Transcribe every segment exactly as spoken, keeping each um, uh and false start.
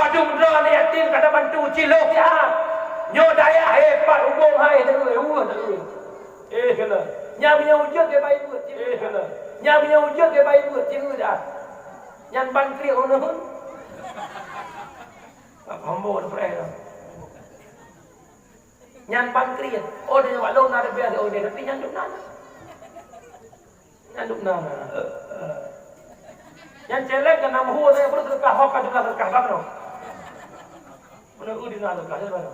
Padum droe aneuk yatim ka tabantu, cit lhôh siat. Nyoe dayah, eh, pat hubong hai, teueu, eh, teueu. Eh, keunoe. Nyang meunyoe ujeuen keu bayi beuet, eh, keunoe. Nyang meunyoe ujeuen keu bayi beuet, teueu dah. Nyan ban kriet ureueng. Mambo na preh dah. Nyan ban kriet. Oh, di bak lôn na leubeh, oh, tapi nyan dum na. Nyan dum na. Nyan celeng keu nam hu, saya baru sedekah, hok ka jumlah sedekah bang noh. Mana u di na sedekah, ya, bang?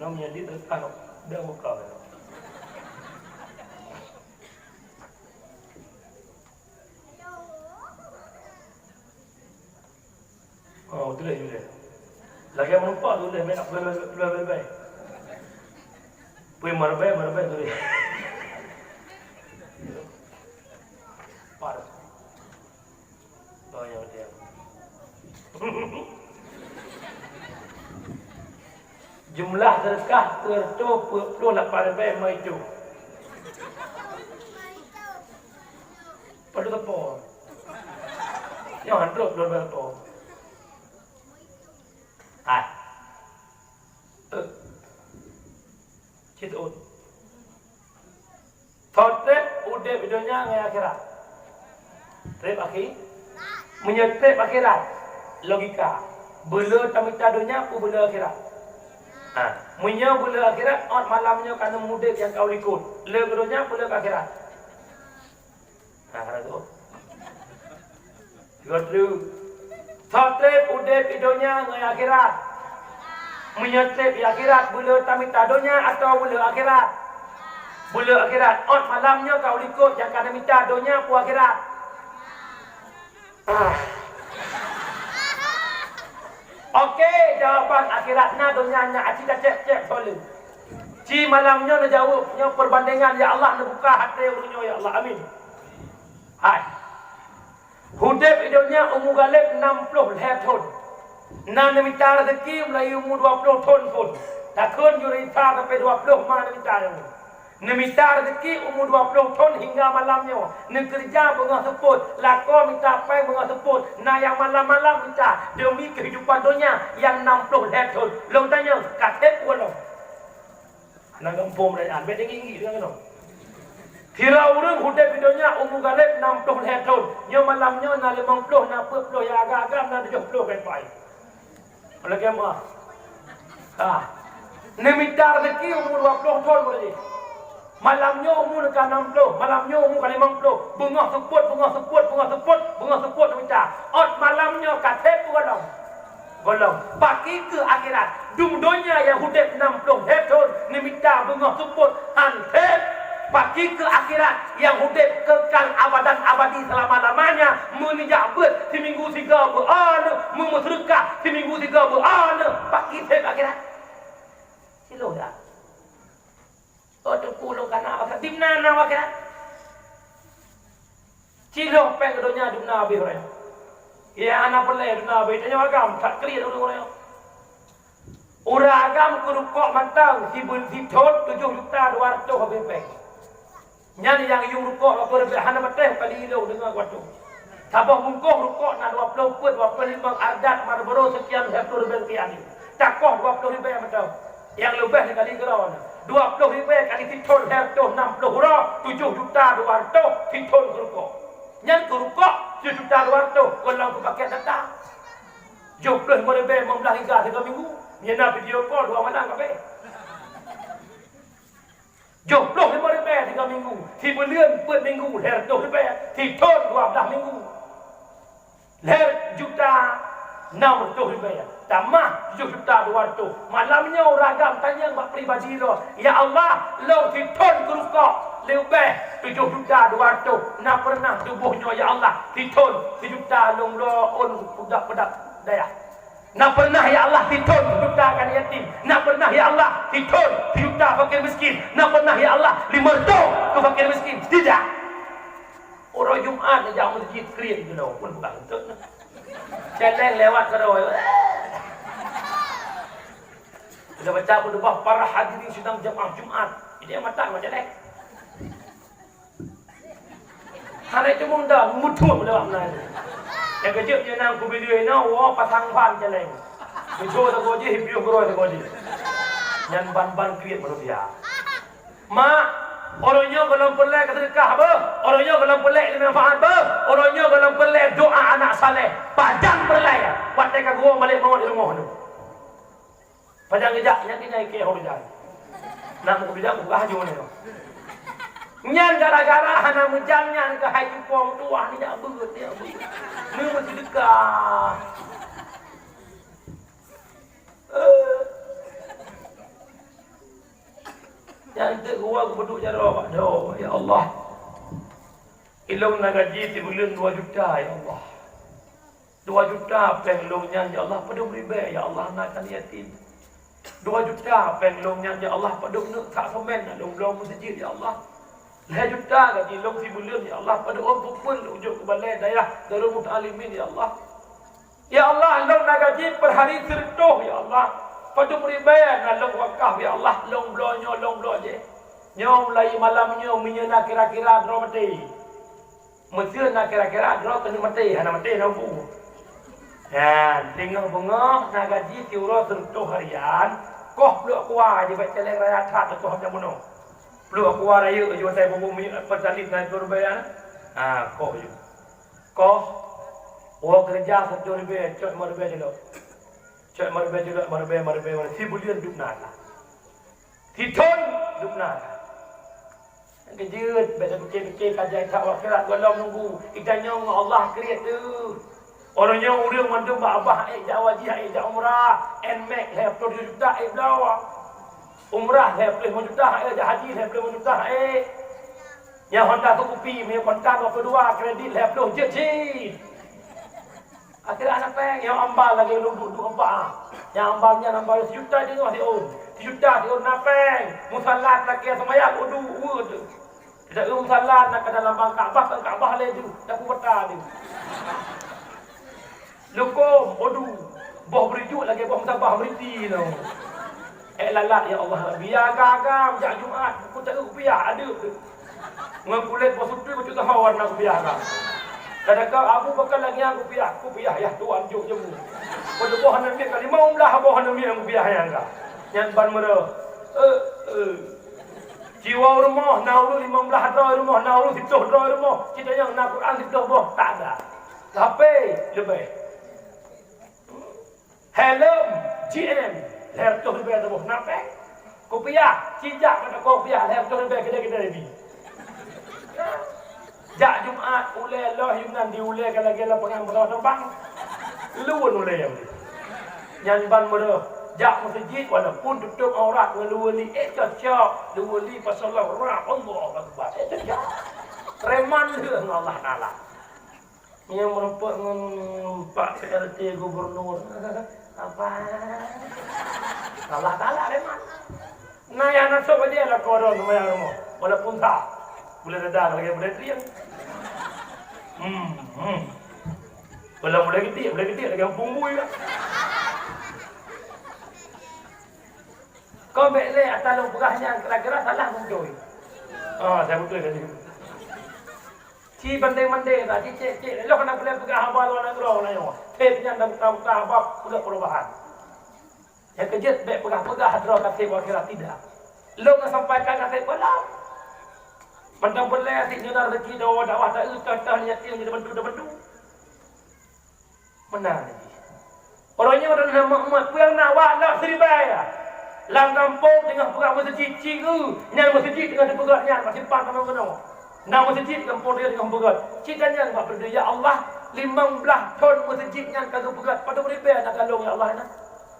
Nam jadi sedekah noh. Dah buka. Oh, tuléh, tuléh. Lagèe meureumpok tuléh, meunan tuléh, tuléh, tuléh, tuléh. Pui meureumpok, meureumpok tuléh. Par. Oh, ya, betul. Jumlah sedekah peuet reutôh peuet ploh lapan ribèe lima reutôh. Padum teupeu? Nyoe han trôk lôn beupo. Hai. Eh. Cit ut. Thon trép udép donya ngon akhirat. Trép akhi-, meunyoe trép akhirat, logika. Beuleu tamita donya peue beuleu akhirat? Ha, meunyoe beuleu akhirat, ôt malam nyoe ka neumudép nyang ka u likot. Lé keu donya peue lé keu akhirat? Nah, hana teuôt. Dua teuk. Soe trép udép i donya ngon akhirat? Meunyoe trép i akhirat, beuleu tamita donya atawa beuleu akhirat? Beuleu akhirat. Ôt malam nyoe ka u likot nyang ka neumita donya peue akhirat? Oke, jawaban akhirat na, donya nyan aci tacép-cép soe lé. Ci malam nyoe neujaweueb, nyoe perbandingan, ya Allah, neubuka até ureueng nyoe, ya Allah. Amin. Hai. Udép i donya umu galép nam ploh lhèe thon. Na neumita raseuki mulai umu dua ploh thon phôn. Takheun jurita sampai dua ploh ma neumita nyoe. Neumita raseuki umu dua ploh thon hingga malam nyoe. Neukeureuja beungoh seupôt, lakoe mita péng beungoh seupôt. Na nyang malam-malam mita deumi keuhidupan donya nyang nam ploh lhèe thon. Lôn tanyong, ka trép peue lom? Hana gampông meurayaan, bèk tinggi-tinggi deungon keunoe. Kira ureueng udép di donya umu galép nam ploh lhèe thon. Nyoe malam nyoe na limong ploh, na peuet ploh, nyang agam-agam na tujoh ploh, kan, Pak? Lagèe meuah. Ah. Neumita raseuki umu dua ploh thon, boleh. Malam nyoe umu ka nam ploh, malam nyoe umu ka limong ploh. Beungoh seupôt, beungoh seupôt, beungoh seupôt, beungoh seupôt neumita. Ôt malam nyoe ka trép peue lom? Gohlom, pakri keu akhirat. Dum donya nyang udép nam ploh lhèe thon neumita beungoh seupôt han trép. Pakri keu akhirat nyang udép kekal abadan abadi seulama-lamanya, meunijak beuet siminggu sigoe beu aneuk, meumeuseudeukah siminggu sigoe beu aneuk, pakri trép akhirat. Siloh dak. Oh, teungku lôn kana bak, dimna na bak kira? Cilok péng donya dimna habéh uroe nyoe. Ya, hana peureulèe dimna habéh, tanyoe agam that kriet ureueng uroe nyoe. Ureueng agam keu rukok mantong sibeu-, sithon tujoh juta dua ratus habéh péng. Nyan nyang yuem rukok lakoe ribèe hana patéh kali ilong deungon kuatu. Saboh bungkôh rukok na dua ploh peuet, dua ploh limong, Ardat, Marlboro, seukian, seratus ribèe, seukian. Takoh dua ploh ribèe mantong. Nyang leubeh dikali keudroe na. Dua ploh ribèe kali sithon lhèe reutôh nam ploh uroe, tujoh juta dua ratus sithon keu rukok. Nyan keu rukok tujoh juta dua ratus, gohlom keu pakèt data. Jôh ploh limong ribèe limong blah giga sigoe minggu. Nyan na video call dua malam ka abéh. Jôh ploh limong ribèe sigoe minggu, sibuleuen peuet minggu lhèe reutôh ribèe, sithon dua blah minggu. Lhèe juta nam reutôh ribèe, tamah tujoh juta dua ratus. Malam nyoe ureueng agam tanyong bak pribadi droe, "Ya Allah, lôn sithon keu rukok leubeh tujoh juta dua ratus. Na peureunah tuboh nyoe, ya Allah, sithon sijuta lôn bloe ôn peudap-peudap dayah?" Na peureunah, ya Allah, sithon sijuta keu aneuk yatim? Na peureunah, ya Allah, sithon sijuta fakir miskin? Na peureunah, ya Allah, limong reutôh keu fakir miskin? Tidak. Uroe Jumat neujak meuseujid kriet keunoe pun bukan beutôi. Celeng lewat keudroe. Sudah baca khutbah para hadirin sidang jamaah Jumat. Jadi, mata macam celeng. Hana itu muda, muthun lewat na. Nyang keujeuet nyoe na kubileue inoe, woe pasang ban céléng. Tujoh sagoe jih, piôh keudroe sagoe jih. Nyan ban-ban kriet manusia. Mak, uroe nyoe gohlom peureulèe ka seudeukah beuh, uroe nyoe gohlom peureulèe ilmu manfaat beuh, uroe nyoe gohlom peureulèe doa anak saleh. Pajan peureulèe, watèe ka geuwoe malaikat mawöt di rumoh nyoe. Pajan geujak, nyan keuh nyang ikèe ho meujan. Nak meukeubidang peugah ju nyoe. Nyan gara-gara hana meujan nyan keuh hai cupo meutuwah nijak beuet, nijak beuet. Nyoe meuseudeukah. Eh. Nyan teuk geuwoe geupeuduek jaroe bak doe, "Ya Allah, ilôn na gaji sibuleuen dua juta, ya Allah. Dua juta péng lôn nyan, ya Allah, padum ribèe, ya Allah, na aneuk yatim. Dua juta péng lôn nyan, ya Allah, padum neuk sak seumén lôn bloe meuseujid, ya Allah. Lhèe juta gaji lôn sibuleuen, ya Allah, padum ôn peuphon lôn jok keu balè dayah Darul Muta'allimin, ya Allah. Ya Allah, lôn na gaji per hari sireutoh, ya Allah. Padum ribèe na lôn wakaf, ya Allah, lôn bloe nyoe, lôn bloe jéh. Nyoe mulai malam nyoe, meunyoe na kira-kira droe maté." Meuseu na kira-kira droe keuneuk maté, hana maté na upu. Nyan, teungoh beungoh na gaji siuroe sireutoh harian, koh pluek kuah jibak céléng raya that koh nyang bunoe. Pluek kuah rayeuk ju asai bubuk minyeuk peutalib na itu ribèe nyan. Ha, koh ju. Koh, woe keureuja sireutoh ribèe, cok limong ribèe culok. Cok limong ribèe culok, limong ribèe, limong ribèe, limong ribèe. Sibuleuen dum na. Sithon dum na. Keujeuet, bèk tapike-pike ka jai that akhirat gohlom nunggu. Geutanyoe ngon Allah kriet teuh. Uroe nyoe ureueng mandum bak babah ék jak haji, ék jak umrah, Nmax lhèe ploh juta ék bloe. Umrah lhèe ploh limong juta ék, jak haji lhèe ploh limong juta ék. Nyang Honda Scoopy, meunyoe kontan dua ploh dua, kredit lhèe ploh jeuet cit. Akhé hana péng, nyang ambal lagèe lôn duek-duek ubak. Nyang ambal nyan ambal sijuta teungoh siôn. Sijuta siôn na péng. Musala lakèe seumayang udu, ueh teuh. Teuh musala na kadang lambang Ka'bah, kan Ka'bah lé teuh, tapi bata teuh. Lukôm, udu. Boh beurijuk lagèe boh musabah meuriti nyoe. Ék lalat, ya Allah Rabbi, ya agam-agam, jak Jumat, buku teuh kupiah, adeup teuh. Ngon kulét boh sutui bacut taha warna kupiah ka. Kadang-kadang Abu Bakar lagèe nyan kupiah, kupiah yah tuan jok jemu. Pada boh hana miet ka limong blah boh hana miet kupiah nyan ka. Nyan ban meureuh. Eh, eh. Jiwoe u rumoh na ureueng limong blah droe u rumoh, na ureueng siploh droe u rumoh. Cit nyang na Quran siploh boh, tak ada. Tapi leubeh. Helm G M, lhèe reutôh ribèe saboh, na péng. Kupiah, sijak mata kupiah, lhèe reutôh ribèe keudè-keudè bi. Jak Jumat, ulèe loh Yunan di ulèe ka lagèe lapangan pesawat terbang. Lôn ulèe nyan. Nyan ban meureuh, jak meuseujid walaupun tutôp aurat ngon lôn li, eh, cocok. Lôn li pasoe lôn rap, Allahu Akbar, eh, cocok. Preman lheueh ngon Allah Taala. Nyang meurumpok ngon Pak P R T gubernur. Apa? Salah galak deh, Mak. Nah, yang nak sok aja lah korang sama yang rumah. Walaupun tak. Boleh reda lagi boleh teriak. Hmm, hmm. Kalau boleh getik, boleh getik lagi pungui lah. Kau bèk lé ata lôn peugah nyan kira-kira salah beutôi. Ah, saya beutôi tadi. Ci bandeng-bandeng dah, ci cek-cek. Lôn hana boleh peugah haba luwa nanggroe na nyoe. Tép nyan dah buka-buka haba peugah perubahan. Nyang keujeuet bèk peugah-peugah droe ka tép akhirat tidak. Lôn ka sampaikan ka tép gohlom. Mantong peureulèe sit nyoe na rezeki dakwah, dakwah taeu, toh-toh yatim jadi bantu, bantu. Meunan lagèe. Uroe nyoe droeneuh na mak-mak peue nyang na wak lom siribèe. Lam gampông teungoh peugah meuseujid, ci geu, nyan meuseujid teungoh teupeugah nyan, masih pan tamong keunoe. Na meuseujid gampông teungoh teupeugah. Ci tanyong bak Peue, "Ya Allah, limong blah thon meuseujid nyan ka geupeugah, padum ribèe na kalon, ya Allah, na?"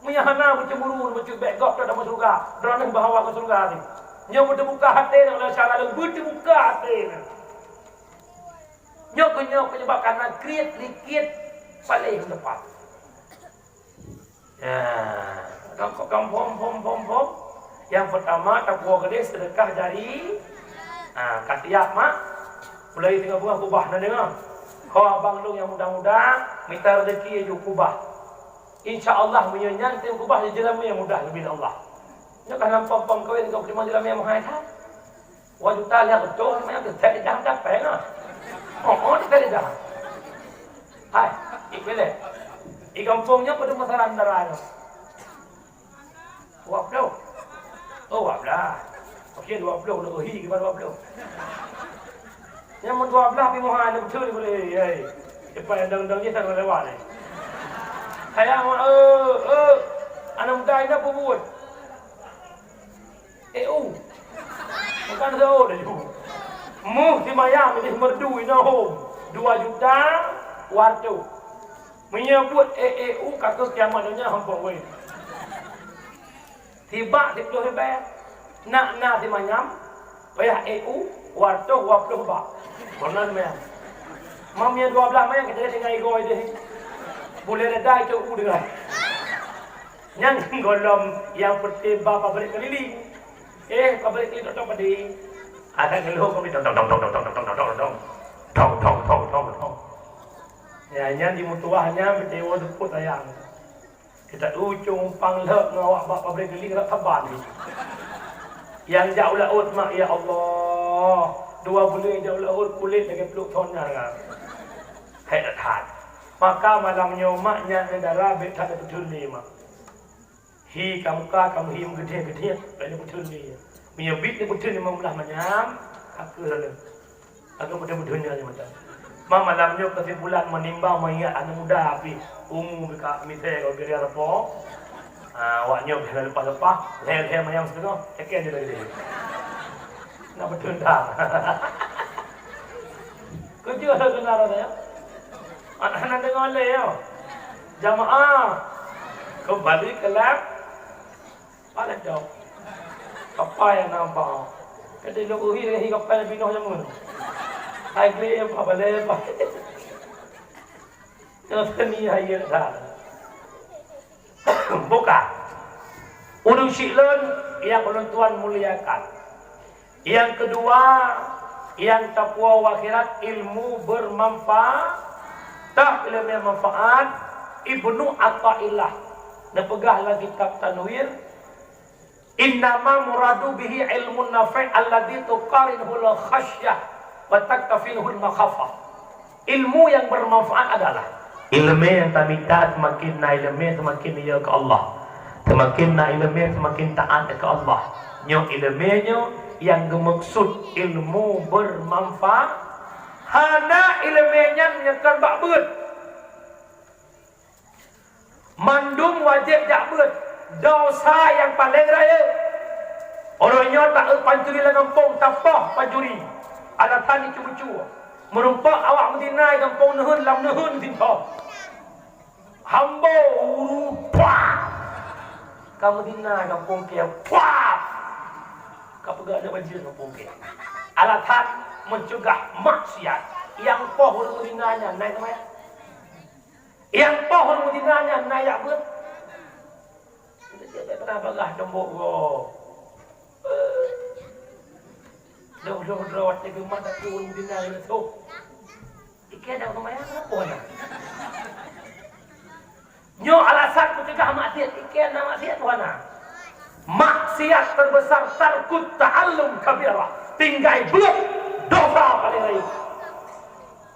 Meunyo hana, meucemburu, meucubèk gob, droe tamong syeuruga. Droeneuh bahwa keu syeuruga teuh. Nyoe beuteubuka até na, oleh syara lôn beuteubuka até na. Nyoe keuh nyoe peunyeubab kareuna kriet likit paléng teumpat. Ya, gampông, gampông, gampông, gampông. Nyang peutama, tapuwoe keudeh seudeukah jari. Ha, ka siap, mak. Mulai teungoh beungoh kubah, na deungoe. Ho abang lôn nyang muda-muda, mita rezeki ju kubah. Insya Allah, meunyoe nyan tem kubah, jeulamé mudah geubri Allah. Nyoe ka lam pom-pom kawén, ka peutimang jeulamé meuhai that. Dua juta lhèe reutôh, meunan teuthèk lidah, teuthèk péng ah. Oh, oh, teuthèk lidah. Hai. Boleh. Di gampông nyoe padum masalah dara nyoe. Dua puluh. Oh, dua belas. Oke, dua puluh, udah uhi keuban dua puluh. Nyang mun dua belas pi muha aneuk beutôi boleh, hei. Depan dang-dang je tak lewat ni. Sayang, eh, eh. Aneuk muda ini apa buat? E U. Bukan E U laju. Muh si Maya milih merdu inoe hom. Dua juta wartu. Meunyoe buet E U ka keu kiamat donya hom pok weh. Sibak siplôh ribèe. Nak na si manyam, payah E U, wartu dua puluh bak. Pernah manyam. Mam ya dua belas manyam kita tinggal igoi deh. Boleh reda itu U dengan. Nyang golom nyang peuté ba pabrik keliling. Eh, pabrik keliling tong-tong padé. Ada ngeluh kami tong tong tong tong tong tong tong tong tong tong tong tong tong tong tong. Ya, nyan di mutuah nyan peuté wo seupôt sayang. Kita ucung pang lheueh ngon awak bak pabrik keliling rap saban. Yang jak u laôt mak, ya Allah. Dua buleuen jak u laôt kulét lagèe pluek thon nyan kan. Hai that. Maka malam nyoe mak nyan dara bèk that peuteun lé mak. Hi ka muka, ka meuhi meugeudeh-geudeh, ka lheueh beutôi lé. Meunyoe bit lheueh beutôi limong blaih manyam, ka keuh lheueh. Ka keuh beutôi-beutôi nyoe mantong. Ma malam nyoe keusimpulan menimbang meuingat aneuk muda pih umu ka misai ka geurian reupok. Ah, awak nyoe pih leupah-leupah, lhèe-lhèe manyam siteungoh, cakée jih lagèe nyoe. Na beutôi dah. Keujeuet lagèe na rasanya. Aneuk hana deungoe lé nyoe. Jamaah. Kembali ke lab. Paléh dong. Kapai nyang nampak. Kata lôn uhi lagi kapai binoh jameun. Hai glé nyang paléh, paléh. Nyang seni hai dah. Buka. Ureueng syiek lôn nyang ulôn tuan muliakan. Yang kedua, nyang tapuwoe u akhirat, ilmu bermanfaat. Tah ileumèe manfaat, Ibnu Athaillah neupeugah lam kitab Tanwir, "Innama muradu bihi ilmun nafi' alladzi tuqarinuhul khasyah wa taktafiluhul makhafah." Ilmu yang bermanfaat adalah ileumèe nyang tamita seumaken na ileumèe seumaken yö keu Allah. Seumaken na ileumèe seumaken taát keu Allah. Nyoe ileumèe nyoe nyang geumeukeusut ilmu bermanfaat. Hana ileumèe nyan nyang kon bak beuet. Mandum wajéb jak beuet. Desya nyang paleng rayeuk. Uroe nyoe taeu pancuri lam gampông, tapoh pancuri. Alasan icu-icu. Meurumpok awak meudina gampông neuheun lam neuheun sintoh. Hambo uru, puah! Ka meudina gampông kèe, puah! Ka peugah lé bajèe gampông kèe. Alasan meucegah maksiat. Nyang poh ureueng meudina nyan na nyang seumayang. Nyang poh ureueng meudina nyan na jak beuet. Dia tak pernah bagah tembok go. Dong-dong droe teuh geumat aku ureueng meudina nyan tu. Iké dak seumayang apa na? Nyoe alasan peucegah maksiat, iké na maksiat tuha na. Maksiat terbesar tarkut ta'allum kabirah. Tinggai beuet dosa paleng rayeuk.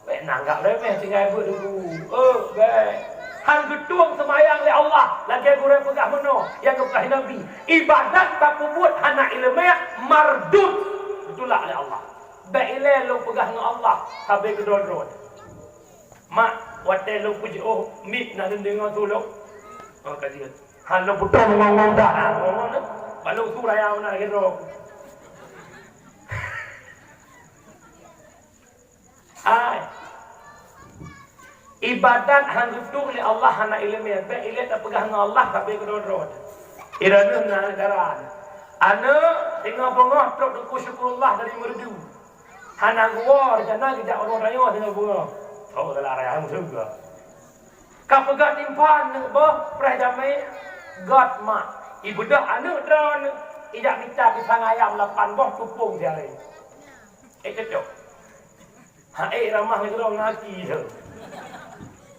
Bèk nanggap remeh tinggai beuet teungku. Eh, bèk. Han geutueng seumayang lé Allah, lagèe gurèe peugah meunoe nyang geupeugah Nabi, ibadat tapeubuet hana ileumèe mardud, geutulak lé Allah. Bèk ilèe lôn peugah ngon Allah sabe keudroe-droe. Mak, watèe lôn peujiôh miet na deungoe su lôn. Oh, ka jeuet. Han lôn putôh ngong-ngong dah, ha, ngong-ngong dah. Balong su raya meunan lagèe droe. Hai. Ibadat han geutueng lé Allah hana ileumèe, bèk ilèe tapeugah ngon Allah sabe keudroe-droe. Ireuleuh na dara. Aneuk teungoh beungoh trok Teungku Syukurullah dari Meureudu. Hana geuwoe rencana geujak uroe rayeuk teungoh beungoh. Tho galak raya meusyeuruga. Ka peugah timphan neuk boh preh damé, göt mak. Ibeudôh aneuk droeneuh, ijak mita pisang ayam lapan boh tupông siharé. Eh, cocok. Hai ramah ngon droe ngon aki lé.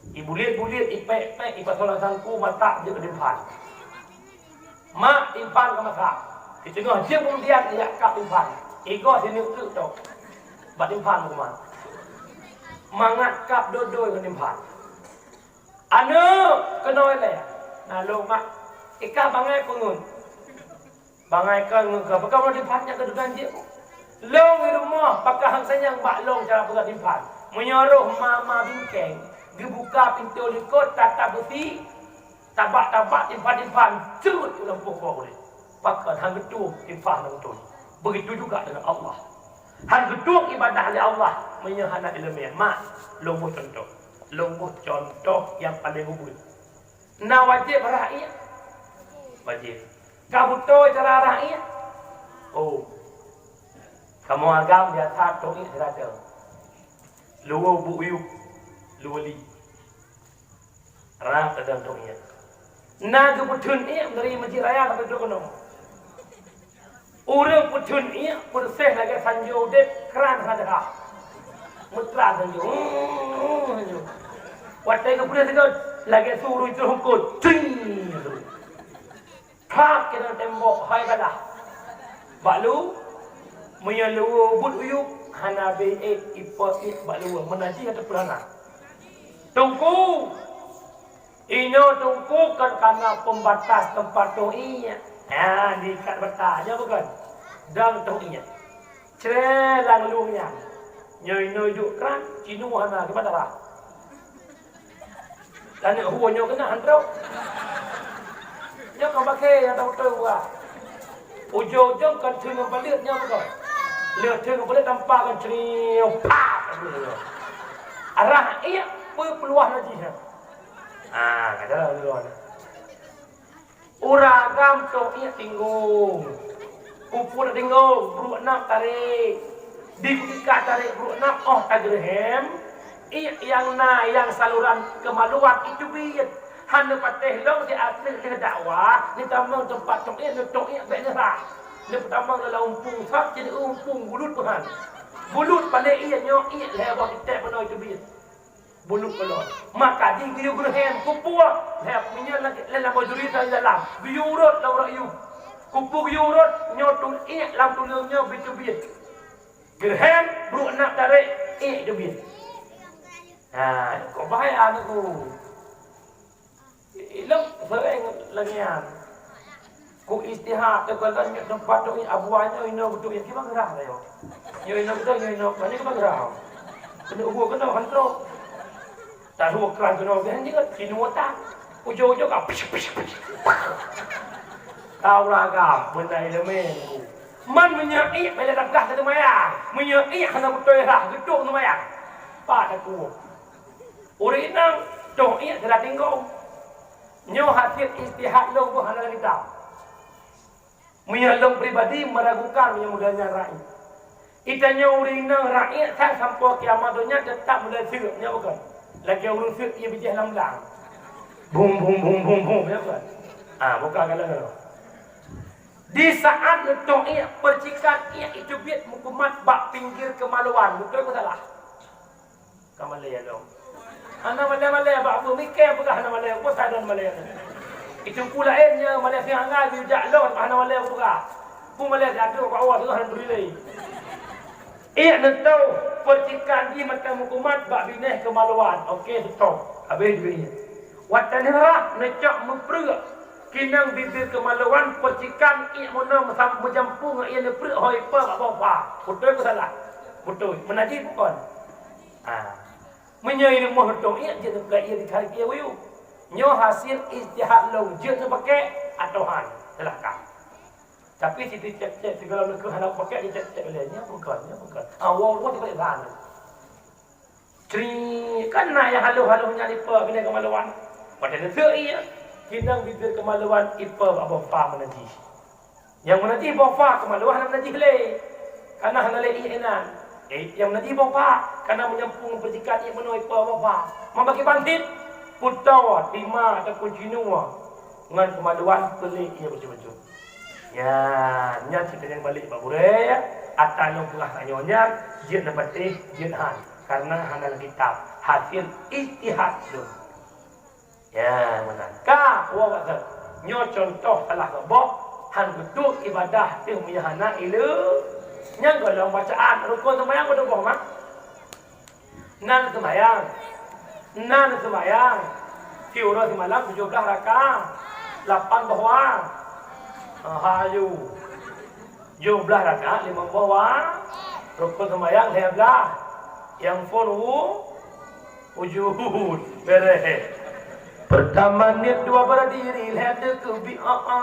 Ibuliet-buliet, ipék-pék, ipasoe lam sangku, matak jeuet keu timphan. Mak, timphan ka masak. Siteungoh jeuem keumudian ijak kab timphan. Igoe sineuk teuk tok. Bak timphan meukuman. Mangat kab dodoi ngon timphan. Aneuk keunoe lé. Na lôn mak, ikah bangai peungeut. Bangai kon ngon kah, pakon lôn dipat nyan keu dudoe jih. Lôn di rumoh, pakon han sayang bak lôn cara peugah dipat. Meunyoe roh ma-ma bingkeng, geubuka pintoe likot, tatap beusi, tabak-tabak timphan-timphan, jeuet u lampôh gob ulée. Pakon han geutueng timphan lam beutôi. Begitu juga dengan Allah. Han geutueng ibadah lé Allah, meunyoe hana ileumèe. Mak, lôn boh cuntoh. Lôn boh cuntoh nyang paleng ubeut. Na wajéb rhah iék? Wajéb. Ka beutôi cara rhah iék? Oh. Kamoe agam biasa tong iék sira teuh. Luweue bu uyueb, luweue li. Rhah teuh tong iék. Na geupeutheun iék dari Masjid Raya sampai trok keunoe. Ureueng peutheun iék peureséh lagèe sanjoe udép, kran hana teuhah. Meutran sanjoe. Hmm, sanjoe. Watèe geupeureuséh sigoe lagèe su ureueng jiteuh eungkôt. Cing! Phak keunan tembok, hai balah. Bak lu, meunyoe luweue ubeut uyueb, hana bèk ék ipo iék bak luweue, meunan jih ateueh peurana. Teungku, inoe teungku kon kana peumbatas teumpat tong iék. Ha, diikat bata, nyoe bukon? Dang tong iék. Cré lam lueng nyan. Nyoe inoe jok kran, cinoe hana, kiban dara. Aneuk hue nyoe keunan han trok. Nyoe ka bakée nyang tabeutôi uroe. Ujong-ujong kon theun ngon baleuet nyoe beutôi. Lheueh theun ngon baleuet tampa kon ceriu, pah! Rhah iék peue peuluwah najih nyan. Ah, ka jalan duluan. Ureueng agam tong iék tinggong. Peue-peue tinggong, bruek nab tarek. Di kutika tarek bruek nab óh tageureuhem, iék nyang na nyang saluran keumaluan iteubiet. Han neupatéh lom di ateueh lheueh dakwah, neutamong teumpat tong iék, neutong iék bèk neurhah. Neupeutamong lam umpung sab, jeuet umpung bulut peuhan. Bulut palék iék nyoe iék lhèe boh teutek meunoe iteubiet. Bulut keulon. Maka di geuyue geureuhem, kupuih. Lheueh meunyoe lagèe lé lam bajuri teuh di dalam. Geuyue rhot lam urat yub. Kupu geuyue rhot, nyoe tu iék lam tuleueng nyoe biteubiet. Geureuhem, bruek nab tarek, iék teubiet. Ha, kok bahaya aneuk ku. Ilong seuréng lagèe nyan. Ku istihad teuh kon nyoe teumpat tong iék, abu nyoe inoe beutôi, kiban geurhah nyoe. Nyoe inoe beutôi, nyoe inoe, nyoe kiban geurhah. Keuneuk hue keunoe han trok. Tahu kran keunoe bèk han jeuet, kinoe tan. Ujong-ujong ka pish, pish, pish. Ka ureueng agam, beuna ileumèe ku. Man meunyoe iék bèk lé tablah keu seumayang. Meunyoe iék hana beutôi rhah, geutueng seumayang. Pat takue. Ureueng inong, tong iék sira tinggong. Nyoe hasil ijtihad lôn, boh hana lam kitab. Meunyoe lôn pribadi meragukan meunyoe mudah nyan rhah iék. Geutanyoe ureueng inong rhah iék sang sampoe kiamat donya teutap mulai seuk, nyoe bukon? Lagèe ureueng seuk ié bijéh lam blang. Bum, bum, bum, bum, bum, nyoe bukon? Ah, buka galon nyoe. Di saat neutong iék, peucikan iék iteubiet meukumat bak pinggir keumaluan, beutôi peue salah? Ka malèe lom. Hana malèe-malèe bak peue, miké peugah hana malèe, peue sadan malèe. Di teungku laén nyoe malèe siang anggai geujak lom hana malèe peugah. Peue malèe jatuh bak Allah, alhamdulillah. Iék neutong peucikan jih mantong meukumat bak binéh keumaluan. Oke, stop. Habéh jih. Watèe neurhah neucok meupreuk, kinong bibir keumaluan, peucikan iék meunoe meusam-, meujampung ngon ié neupreuk ho ipa bak boh fa. Beutôi peue salah? Beutôi. Meunajih bukon? Ah. Meunyoe i rumoh neutong iék, jeuet neupeugah ié dikhareueng ié wuyueb. Nyoe hasil ijtihad lôn, jeuet neupaké atau han, silahkan. Tapi siti cék-cék sigohlom neukeuh hana paké, jicék-cék lé, nyoe bukon, nyoe bukon. Ah, wong-wong dibalik bahan. Cri, kan na nyang haloh-haloh nyan ipa binéh keumaluan. Watèe neuseuk ié, kinong bibir keumaluan ipa bak boh fa meunajih. Nyang meunajih boh fa keumaluan hana meunajih lé. Kana hana lé ié inan. Eh, nyang meunajih boh fa, kana meunyampung peucikan ié meunoe ipa boh fa. Mambaki bansit, putoe, tima ataupun cinoe ngon keumaluan peulé ié bacut-bacut. Nyan, nyan cit nyang balek bak gurèe, ata nyoe peugah tanyoe nyan, jeuet neupatéh, jeuet han. Karena hana lam kitab, hasil ijtihad lôn. Ya, meunan. Ka, woe bak thon. Nyoe cuntoh salah saboh, han geutueng ibadah teuh meunyo hana ileu-, nyan golom bacaan rukon seumayang padum boh, mak? Nan seumayang. Nan seumayang. Siuroe simalam tujoh blaih rakaat, lapan boh wa. Ha, ha, aju. Tujoh blaih rakaat, limong boh wa. Rukun seumayang lhèe blaih. Nyang phôn wu-, wujud. Beureh. Peurtama niet, dua berdiri, lhèe teukeubi, a, a.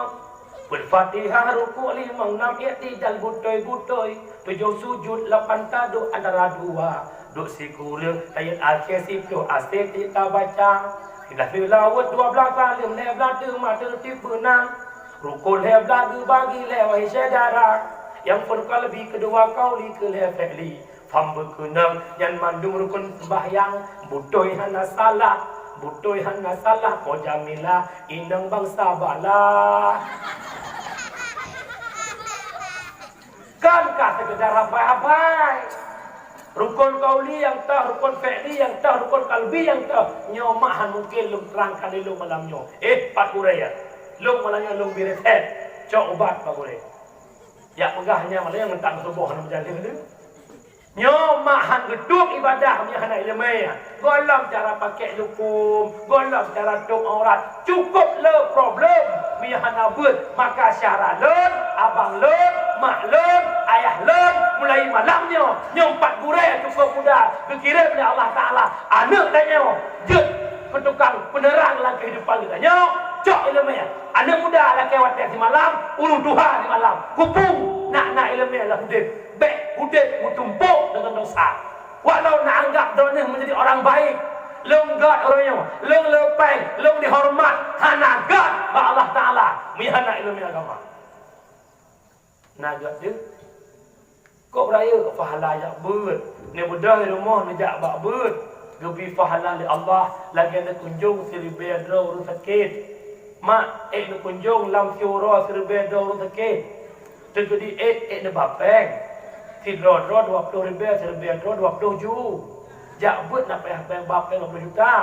Peuet Fatihah, rukuk, limong, nam, iktidal, beutôi-beutôi, tujoh sujud, lapan taduek antara dua, duek sikureueng, tahiyat akhé, siplôh até tabaca, siplôh seulaweuet, dua blaih saleuem, lhèe blaih teuma teureutib beunang, rukun lhèe blaih geubagi lhèe, wahai syedara, nyang phôn qalbi, keudua qauli, keulhèe fi'li. Pham beukeunong nyan mandum rukun seumbahyang, beutôi hana salah, beutôi hana salah, Po Jamilah, inong bansa bala. Kan ka seukeudar hafai-hafai. Rukun qauli nyang toh, rukun fi'li nyang toh, rukun qalbi nyang toh. Nyoe mak han mungken lôn terangkan lé lôn malam nyoe. Eh, Pak Gurèe, ya. Lôn malam nyoe lôn bri resep. Cok ubat, Pak Gurèe. Jak peugah nyan malam nyoe ngon tak meutuboh hana meujaléh lé. Nyoe mak han geuduek ibadah meunyo hana iéleumé. Gohlom cara pakék lukum, gohlom cara tôp aurat. Cukôp le problem meunyo hana beuet. Maka syedara lôn, abang lôn, mak lôn, ayah lôn, mulai malam nyoe, nyoe Pak Gurèe cukôp muda geukirém lé Allah Taala aneuk tanyoe jeuet keu tukang peuneurang lam keuhidupan geutanyoe. Cok iéleumé. Aneuk muda lakèe watèe simalam, ureueng tuha simalam. Hubung na, na iéleumé lam udép. Bèk udép meutumpôk deungon dosa. Walau na anggap droeneuh meunjadi orang baik, lôn gèt uroe nyoe, lôn leupeng, lôn dihoreumat, hana gèt bak Allah Taala meunyo hana iéleumé agama. Na gèt deuh. Kok beurayeuk pahala jak beuet, neubeudôh di rumoh neujak bak beuet, geubri pahala lé Allah lagèe neukunjông siribèe droe ureueng sakét. Mak, ék neukunjông lam siuroe siribèe droe ureueng sakét. Teukeudi ék, ék neuba péng. Sidroe-droe dua plôh ribèe, siribèe droe dua plôh ju. Jak beuet na payah péng ba péng dua plôh juta.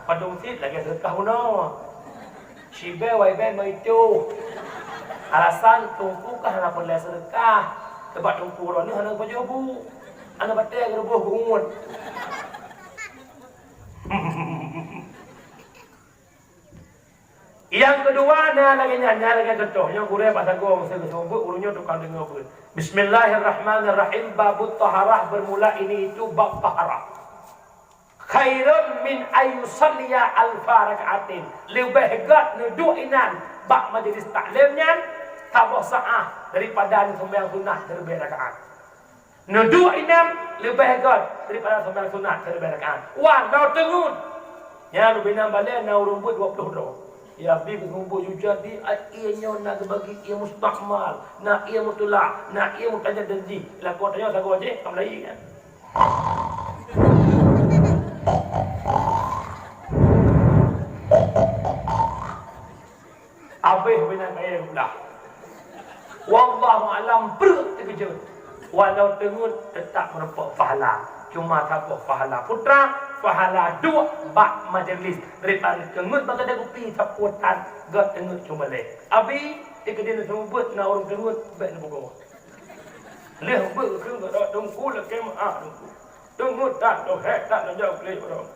Padum cit lagèe seudeukah bunoe. Sibèe wai bèe meuicoh. Alasan teungku ka hana peureulèe seudeukah. Sabab teungku droeneuh hana geupajoh bu. Hana batèe geuruboh geuungot. Nyang keudua na lagèe nyan, nyan lagèe contoh. Nyoe gurèe bak sagoe meusé geuseumeubeuet, ureueng nyoe tukang deungö beuet. Bismillahirrahmanirrahim. Babut taharah bermula ini itu bab taharah. Khairun min ayyusalliya alfa rak'atin. Leubeh gèt neuduek inan bak majlis taklim nyan saboh saát daripada neuseumayang sunat siribèe rakaat. Neuduek inan leubeh gèt daripada seumayang sunat siribèe rakaat. Wan, na teungeut. Nyan rubina balèe na ureueng beuet dua plôh droe. Ya, bi geuseumeubeuet ju jadi, ai, ié nyoe na geubagi ié mustakmal, na ié mutulak, na ié mutajadid jih. Lakoe tanyoe sagoe jih, ka meulayeue nyan. Abéh beunan kayèe geupeugah. Wallahu a'lam, breuek teukeujot. Walau teungeut teutap meurumpok pahala. Cuma saboh pahala putra, pahala duek bak majlis. Daripada teungeut bak keudè kupi sapeue tan, gèt teungeut cuma lé. Abi, teukeudi neuseumeubeuet na ureueng teungeut, bèk neupeugoe. Lheueh beuet keu gata teungku lakèe meu'ah teungku. Teungeut that, lôn hék that lôn jak u klik ureueng.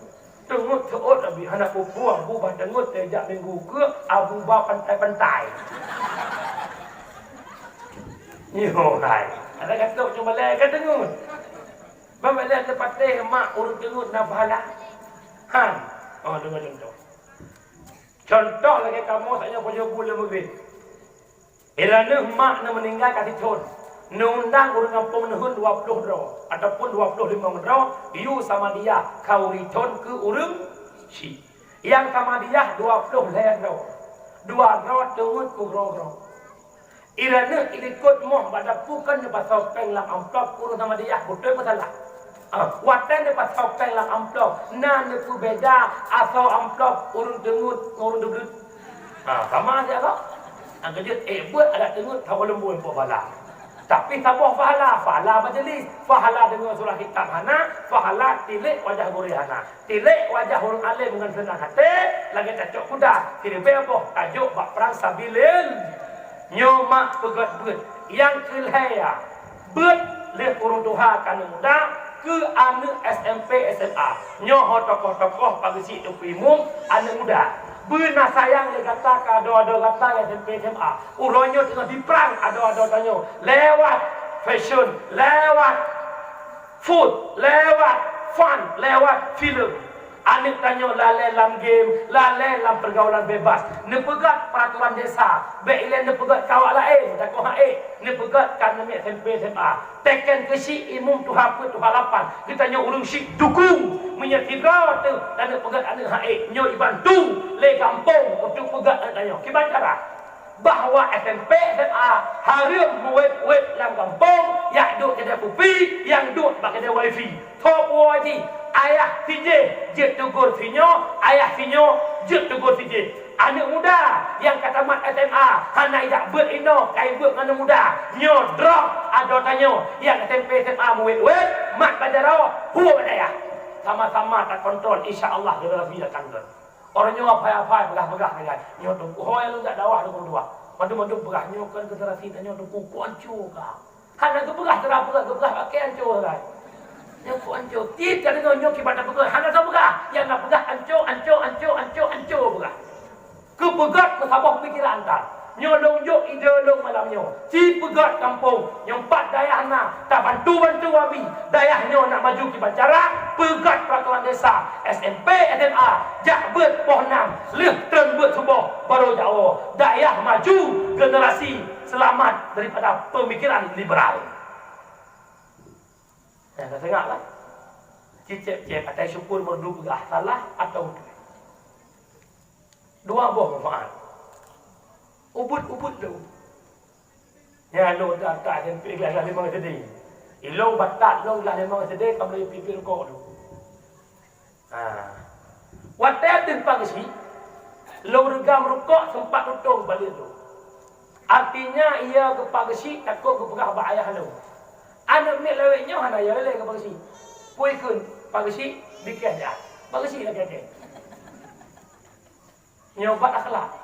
Teungeut seuôt Abi hana peue-peue, Abu bah teungeut teuh jak minggu keu Abu bah pantai-pantai. Nyoe hai. Ada katok nyoe balèe ka teungeut. Ban balèe teupatéh mak ureueng teungeut na pahala. Han. Oh, deungö contoh. Contoh lagèe kamoe saat nyoe pajoh buleuen meugrib. Iraneuh mak neuh meuninggai ka sithon, neuundang ureueng gampông neuheun dua plôh droe ataupun dua plôh limong droe, yue Samadiyah khauri thon keu ureueng chik. Nyang Samadiyah dua plôh lhèe droe, dua droe teungeut keu droe-droe. Iraneuh ilikot moh bak dapu kan neupasoe péng lam amplop keu ureueng Samadiyah, beutôi meusalah? Ah, watèe neupasoe péng lam amplop, na neupeubeda asoe amplop ureueng teungeut ngon ureueng teubleuet? Ha, sama aja kok. Nyang keujeuet, eh, beuet adat teungeut saboh leumbôi peuet pahala. Tapi saboh pahala, pahala majlis, pahala deungoe surah kitab hana, pahala tilék wajah gurèe hana. Tilék wajah ureueng além ngon seunang até, lagèe tacok kuda, siribèe boh tajok bak prang sabilil. Nyoe mak peugöt beuet, nyang keu lhèe ya. Beuet lheueh ureueng tuha ka neuh muda, Keu aneuk S M P, S M A. Nyoe ho tokoh-tokoh Pak Geuchik Teungku Imum, aneuk muda. Beuna sayang lé gata keu adoe-adoe gata nyang S M P, S M A. Uroe nyoe teungoh diprang adoe-adoe tanyoe lewat fashion, lewat food, lewat fun, lewat filem. Aneuk tanyoe lalée lam game, lalée lam pergaulan bebas. Neupeugét peraturan desa, bék ilée neupeugét keu awak laén, takoh hak ék, neupeugét keu aneuk miet S M P, S M A. Teken keuchik imum tuha peuet tuha lapan, geutanyoe ureuëng chik dukung. Meunyoe sidroe teuh taneuk peugét aneuk hak ék, nyoe ibantu lé gampông untuk peugét aneuk tanyoe. Kiban cara? Bahwa S M P, S M A hareuem muwét-wét lam gampông, jak duek keudè kupi, nyang duek bak keudè wifi. Tho puwoe jih, ayah sijih jeuet teugor sinyoe, ayah sinyoe jeuet teugor sijih. Aneuk muda nyang ka tamat S M A hana ijak beuet inoe, ka ibeuet ngon aneuk muda. Nyoe droe adoe tanyoe nyang S M P, S M A muwét-wét, mat bak jaroe, hu bak dayah. Sama-sama takontrol, insya Allah generasi akan lôn. Orang nyoe apai-apai peugah-peugah dengan nyoe tu. Hoi lôn jak dakwah dua puluh dua. Mandum-mandum peugah nyoe kan generasi tanyoe tu kukuh anco ka. Hana geupeugah cara peugah, geupeugah pakai anco sagai. Nyoe kok anco? Tiep tadeungoe nyoe kiban tapeugah, hana tapeugah. Nyang na peugah anco, anco, anco, anco, anco peugah. Keupeugét meusaboh pikiran that. Nyoe lôn jok ide lôn malam nyoe. Ci peugét gampông, nyoe pat dayah na, tabantu-bantu abi. Dayah nyoe nak maju kiban cara, peugét peraturan desa, S M P, S M A, jak beuet poh nam, lheueh treun beuet suboh, barô jak woe. Dayah maju, generasi selamat daripada pemikiran liberal. Nyang ka seungab lah. Cicép-cép atai syukur meureudu peugah salah atawa beutôi. Dua boh manfaat. Ubit-ubit lom. Nyan lôn that-that S M P glah limong S D. Ilong batat lôn glah limong S D ka meulai pipi rukok lôn. Ha. Watèe deuh Pak Geuchik, lôn reugam rukok seumpat tutong balek lôn. Artinya, iya keu Pak Geuchik takot geupeugah bak ayah lôn. Aneuk miet lawét nyoe hana iya lé keu Pak Geuchik. Pui kheun, Pak Geuchik, bikeh jak. Pak Geuchik lagèe-lagèe. Nyoe bak akhlak.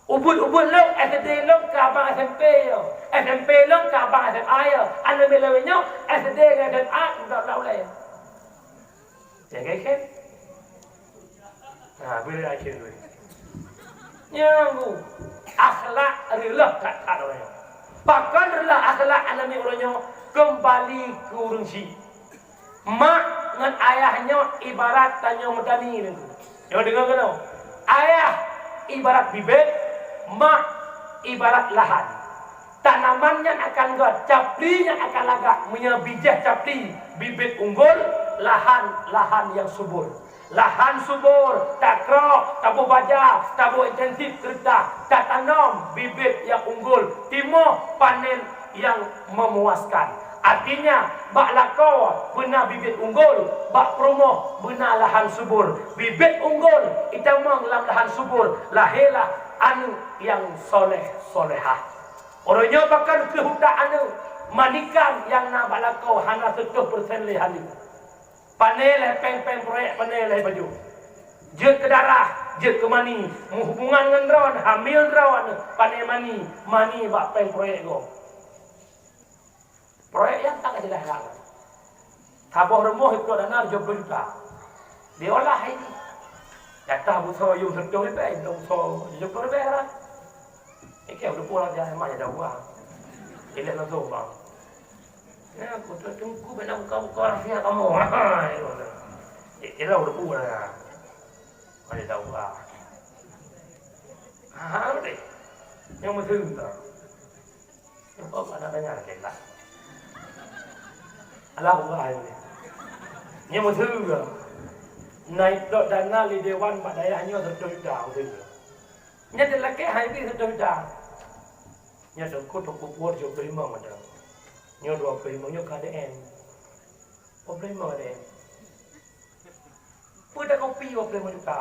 Ubit-ubit lôn, S D lôn ka abang S M P yo. S M P lôn ka abang S M A yo. Aneuk miet lawét nyoe, S D ngon S M A, udah, udah ulèe. Jaga ikan. Nah, boleh akhir dulu. Nyang bu, akhlak reuloh that-that ureueng nyoe. Pakon reuloh akhlak aneuk miet ureueng nyoe, keumbali keu ureueng chik. Mak ngon ayah nyoe ibarat tanyoe meutani nyoe. Nyoe deungoe keunoe. Ayah ibarat bibit, mak ibarat lahan. Tanaman nyan akan gèt, capli nyan akan lagak. Meunyoe bijéh capli, bibit unggul, lahan, lahan nyang subur. Lahan subur, takrok, taboh baja, taboh intensif keureutah, tatanom bibit nyang unggul, timoh panen nyang memuaskan. Artinya, bak lakoe beuna bibit unggul, bak peurumoh beuna lahan subur. Bibit unggul itamong lam lahan subur, lahé lah aneuk nyang soleh-solehah. Uroe nyoe pakon keuh utak aneuk, manikan nyang na bak lakoe hana seutoh persen lé haleue. Pané lé péng-péng proyek, pané lé baju. Jeuet keu darah, jeuet keu mani, meuhubungan ngon droe, hamil droe, pané mani, mani bak péng proyek gob. Proyek nyang tak jeulaih rang. Saboh rumoh ipluek dana tujoh ploh juta. Diolah hai jih. Jatah busoe yum seutoh ribèe, yum busoe tujoh ploh ribèe lah. Ikeu udah pulang dia mah ada uang. Ilek langsung bang. Ya, aku tu tunggu benda buka-buka rahasia kamu. Hai, kira udah pulang. Ada tahu ah. Ha, deh. Nyang meuteun tah. Nampak anak tanya lagi lah. Alah, Allah ini. Nyang meuteun tah. Naik dok dana lé dewan bak dayah nyoe seratus juta, meuteun tah. Nyan dilakèe hai bi seratus juta. Nyan teungku, teungku puwoe tujoh ploh lima mantong. Nyoe dua ploh lima nyoe ka A D M. Dua ploh lima A D M. Peue dak kopi dua ploh lima juta?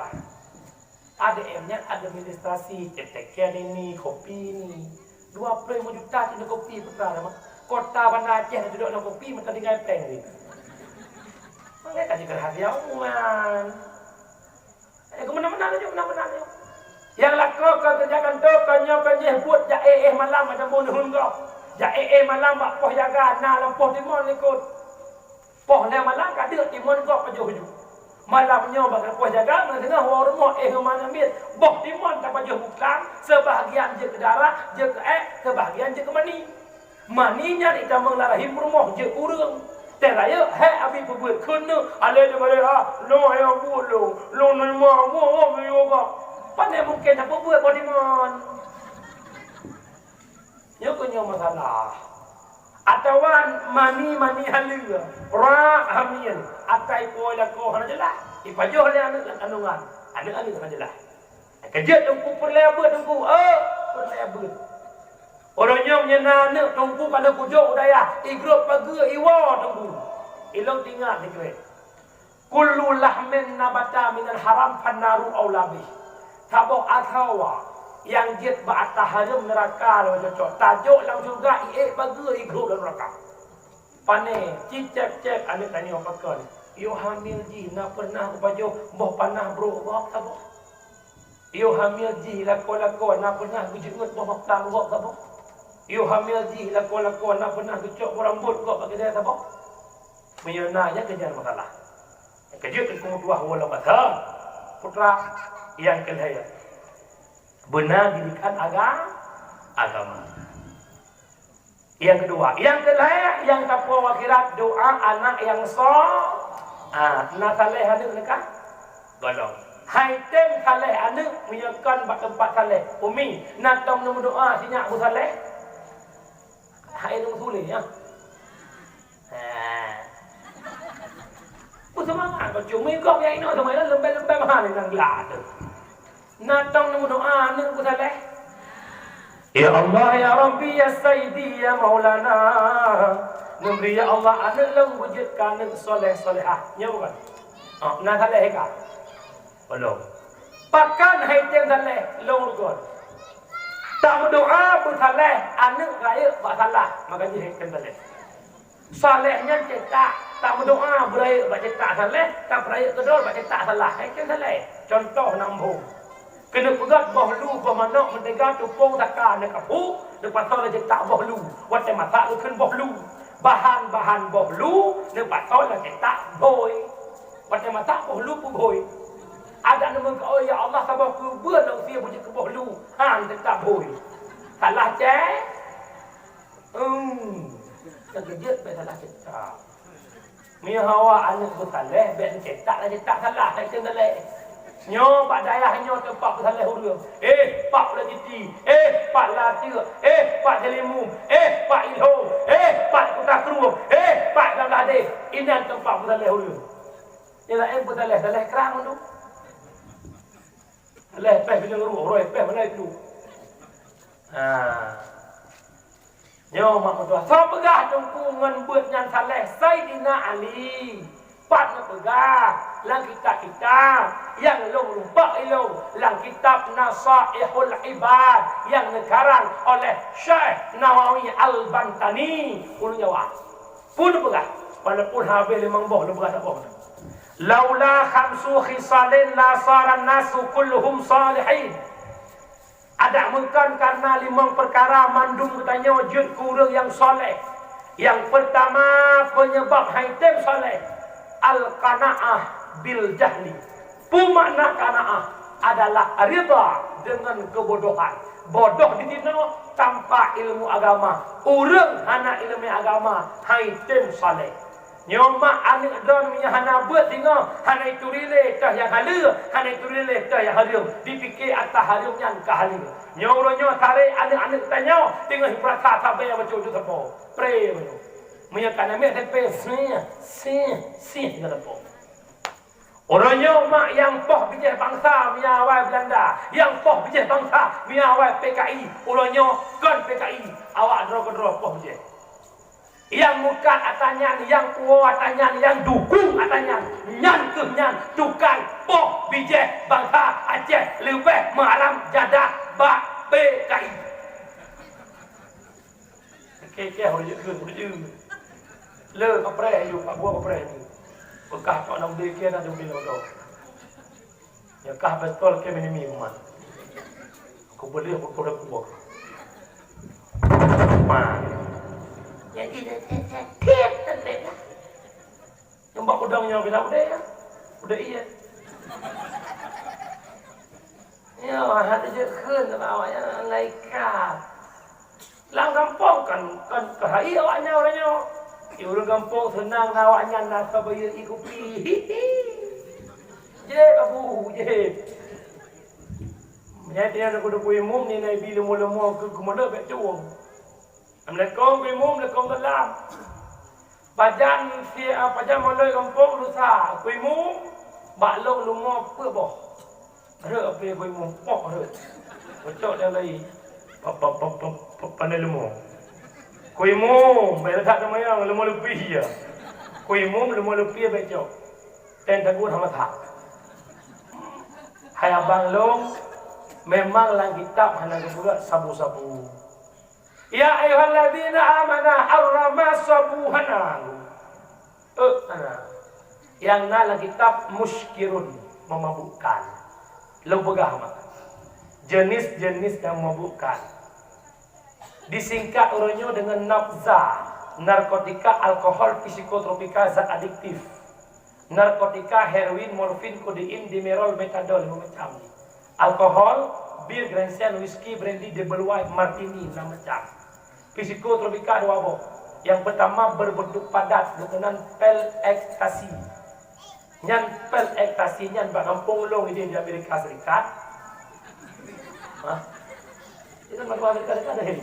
A D M nyan administrasi, cetekan ini, kopi ini. Dua ploh lima juta cuma kopi peue teuma. Kota Banda Aceh na duek na kopi meuka tinggai péng ni. Mangat ka jeuet rahasia umum. Eh, keumeunang-meunang laju, meunang-meunang laju. Nyang lakoe ka keureuja kantô, ka nyoe ka jih buet jak éh-éh malam, ada bunoe hon gob. Jak éh-éh malam bak poh jaga, na lam poh timon likot. Poh lhèe malam ka deuk timon gob pajoh ju. Malam nyoe bak poh jaga, meuteungoh woe rumoh éh ngon manoe miet, boh timon tapajoh buklang, seubahgian jeuet keu darah, jeuet keu ék, seubahgian jeuet keu mani. Mani nyan itamong lam rahim rumoh jeuet keu ureueng. Teuh rayeuk, hék abi peubeuet kheun neuh, alèh daripada ah, lôn ayah buet lôn, lôn nima buet, oh, miyuga. Pane mungken tapeubeuet boh timon. Nyoe keuh nyoe masalah. Atawa mani-mani haleue, rak hamil, atai po lakoe hana jeulaih, ipajoh lé aneuk lam kandungan, aneuk-aneuk hana jeulaih. Keujeuet teungku peureulèe beuet teungku, eh, peureulèe beuet. Uroe nyoe meunyoe na aneuk teungku ka lheueh kujok u dayah, igrôp pageue iwoe teungku. Ilôn teuingat dikeue. Kullu lahmin nabata minal haram fannaru aula bih. Saboh asawa nyang jeuet bak ata hareuem neuraka lôn cocok. Tajok lam syeuruga, iék bageue igrôp lam neuraka. Pane, cicék-cék aneuk tanyoe pakon. Yoh hamil jih na peunah geupajoh boh panah brôk gob saboh. Yoh hamil jih lakoe-lakoe na peunah geujeungeut boh mata gob saboh. Yoh hamil jih lakoe-lakoe na peunah geucok boh rambôt gob bak keude saboh. Meunyoe na, nyan keuh nyan masalah. Keujeuet teungku meutuah woe lam masa putra nyang keu lhèe. Beuna didikan aga-, agama. Nyang keudua, nyang keulhèe, nyang tapuwoe akhirat, doa anak nyang so-, ah, na saleh aneuk neu ka? Golom. Hai tem saleh aneuk meunyoe kon bak teumpat saleh. Umi, na tom neumeudoa sinyak bu saleh? Hai neumeusulet, ya. Ha. Beuseumangat keu cumi gob nyang inoe teuma leumbée-leumbée meuhan nang glak teuh. Na tom neumeudoa aneuk bu saleh? Ya Allah, ya Rabbi, ya Sayyidi, ya Maulana. Neubri ya Allah aneuk lôn beujeuet keu aneuk soleh solehah. Nyo bukan? Oh, na saleh ka? Belum. Pakon hai tem saleh lôn rukon? Tameudoa beusaleh aneuk rayeuk bak salah, maka jih hai tem saleh. Saleh nyan cetak, tameudoa beurayeuk bak cetak saleh, tapeurayeuk keudroe bak cetak salah. Hai tem saleh. Contoh nam phom. Keuneuk peugöt boh lu, boh manök meuteuga tupông saka neukaphu, neupasoe lé cetak boh lu. Watèe masak geukheun boh lu. Bahan-bahan boh lu neupasoe lé cetak bhôi. Watèe masak boh lu peubhôi. Adak neumeukaôi, "Ya Allah, saboh keubeuen lôn sie beujeuet keu boh lu." Han cetak bhôi. Salah cèt. Hmm, teukeujot bèk salah cetak. Meunyoe hawa aneuk beusaleh, bèk neucetak, neucetak salah, hai tem saleh. Nyoe bak dayah nyoe teumpat beusaleh ureueng. Eh, Pak Ula Jiti, eh, Pak Lateuk, eh, Pak Jelimum, eh, Pak Ilho, eh, Pak Kuta Krueng, eh, Pak Damlah Deh. Inan teumpat beusaleh ureueng. Nyan laén beusaleh, saleh krang tu. Saleh pèh bineung ruh, roi pèh balai tu. Ha. Nyoe mak meutuah. Soe peugah teungku ngon beuet nyan saleh? Saidina Ali. Pat neupeugah lam kitab-kitab nyang lôn lumpok ilôn lam kitab Nasaihul Ibad nyang neukarang oleh Syekh Nawawi Al-Bantani. Ulôn jawab. Peue neupeugah? Walaupun habéh limong boh, lôn peugah saboh. Laula khamsu khisalin la saran nasu kulluhum salihin. Adak meukon kareuna limong peukara mandum geutanyoe jeuet keu ureueng nyang saleh. Nyang peurtama, peunyeubab hai tem saleh, al-qanaah bil jahli. Peue makna qanaah? Adalah ridha deungon keubodohan. Bodoh di sinoe tanpa ilmu agama. Ureueng hana ileumèe agama, hai tem saleh. Nyoe mak aneuk droeneuh nyang hana beuet singoh, hana ituri lé toh nyang haleue, hana ituri lé toh nyang hareuem, dipike ata hareuem nyan ka haleue. Nyoe uroe nyoe tarek aneuk-aneuk tanyoe teungoh jipeurasa sabe bacut-bacut sapo. Pre bacut. Meunyoe ka namiet tempe, sih, sih, sih ngon sapo. Uroe nyoe mak nyang poh bijéh bansa meunyo awai Beulanda, nyang poh bijéh bansa meunyo awai P K I. Uroe nyoe kon P K I, awak droe keudroe poh bijéh. Nyang meukat ata nyan, nyang puwoe ata nyan, nyang dukong ata nyan, nyan kheueh nyan tukang poh bijéh bansa Aceh leubeh meuharam jadah bak P K I. Oke, oke, hôi jeuet keu, hôi jeuet. Le kapreh ayue, pak buah kapreh ayue. Beukah tok nam deke na demi lodo. Ya kah beutôi ke minimi kuman. Aku boleh aku boleh kuah. Ma. Jadi dah set set set. Nyoe bila udeh, udeh iya. Ya, hana jeuet kheun sama awaknyan malaikat. Lam gampông kan, kan keuhai awaknyan uroe nyoe. Di ureueng gampông seunang na awaknyan na sabayeue ié kupi. Jép, Abu, jép. Meunyoe tiep na kudu kuimum ni Nabi leumo-leumo keu keumeuleuek bèk cuwong. Assalamualaikum, kuimum, waalaikumsalam. Pajan si, ah, pajan moloi gampông lusa, kuimum, bak lôn leumo peuet boh. Rhot api kuimum, poh rhot. Peucok dan lai. Pap, pap, pap, pap, pap, pandai leumo. Kuimum, bèk that teuma nyang leumo leupie ya. Kuimum, leumo leupie bèk cok. Ten tagun hana that. Hai abang lôn, memang lam kitab hana geupeugah sabu-sabu. Ya ayyuhalladzina amanu harrama sabu hana. Eh, hana. Nyang na lam kitab muskirun, memabukkan. Lôn peugah mak. Jenis-jenis nyang memabukkan. Disingkat uroe nyoe deungon nafza, narkotika, alkohol, psikotropika, zat adiktif. Narkotika, heroin, morfin, kodein, dimerol, metadol, lima macam. Alkohol, bir, Grand Sale, whisky, brandy, double wine, martini, enam macam. Psikotropika dua boh. Yang pertama berbentuk padat, geupeugah pil ekstasi. Nyan pil ekstasi nyan bak gampông lôn idéh di Amerika Serikat. Hah? Itu meutuah dekat-dekat deh.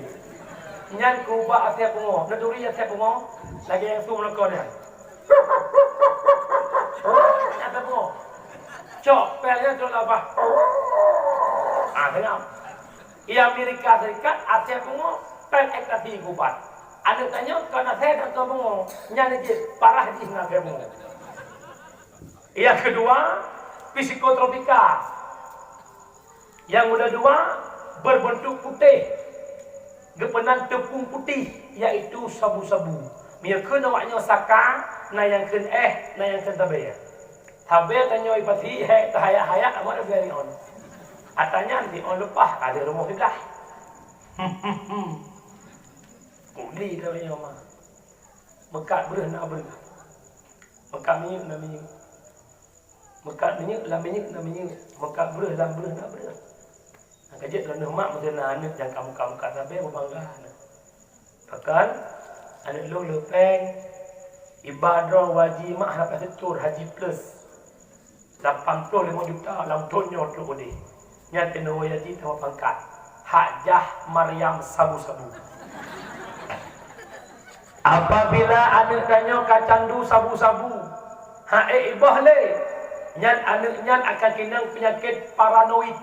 Nyan keu ubat asèe pungo. Neuturi asèe pungo. Lagèe nyang su meulakon nyan. Asèe pungo. Cok pil nyan cok labah. Ah, tengok. Di Amerika Serikat asèe pungo, pil ekstasi keu ubat. Aneuk tanyoe kon asèe dan kon pungo. Nyan jih parah jih ngon asèe pungo. Yang kedua, psikotropika. Yang kedua, berbentuk putih. Geupeugah tepung putih, yaitu sabu-sabu. Meunyoe kheun awaknyoe saka, na nyang kheun éh, na nyang kheun tabé. Tabé tanyoe ipasi, hék, tahayak-hayak, awak dah biar ngon. Ata nyan di on leupah, ka di rumoh siblah. Kuli tanyoe mah. Meukat breuh na breuh. Meukat minyeuk na minyeuk. Meukat minyeuk lam minyeuk na minyeuk, meukat breuh lam breuh na breuh. Nyang ka jeuet droeneuh mak meusé na aneuk nyang ka muka-muka sabe, beubangga aneuk. Bahkan aneuk lôn le péng, iba droe haji mak hana payah seutôt, haji plus. Lapan ploh limong juta lam thôn nyoe trok udeh. Nyan keunoe haji tamah pangkat. Hajah Maryam sabu-sabu. Apabila aneuk tanyoe ka candu sabu-sabu, hana ék iboh lé, nyan aneuk nyan akan keunong peunyakét paranoid.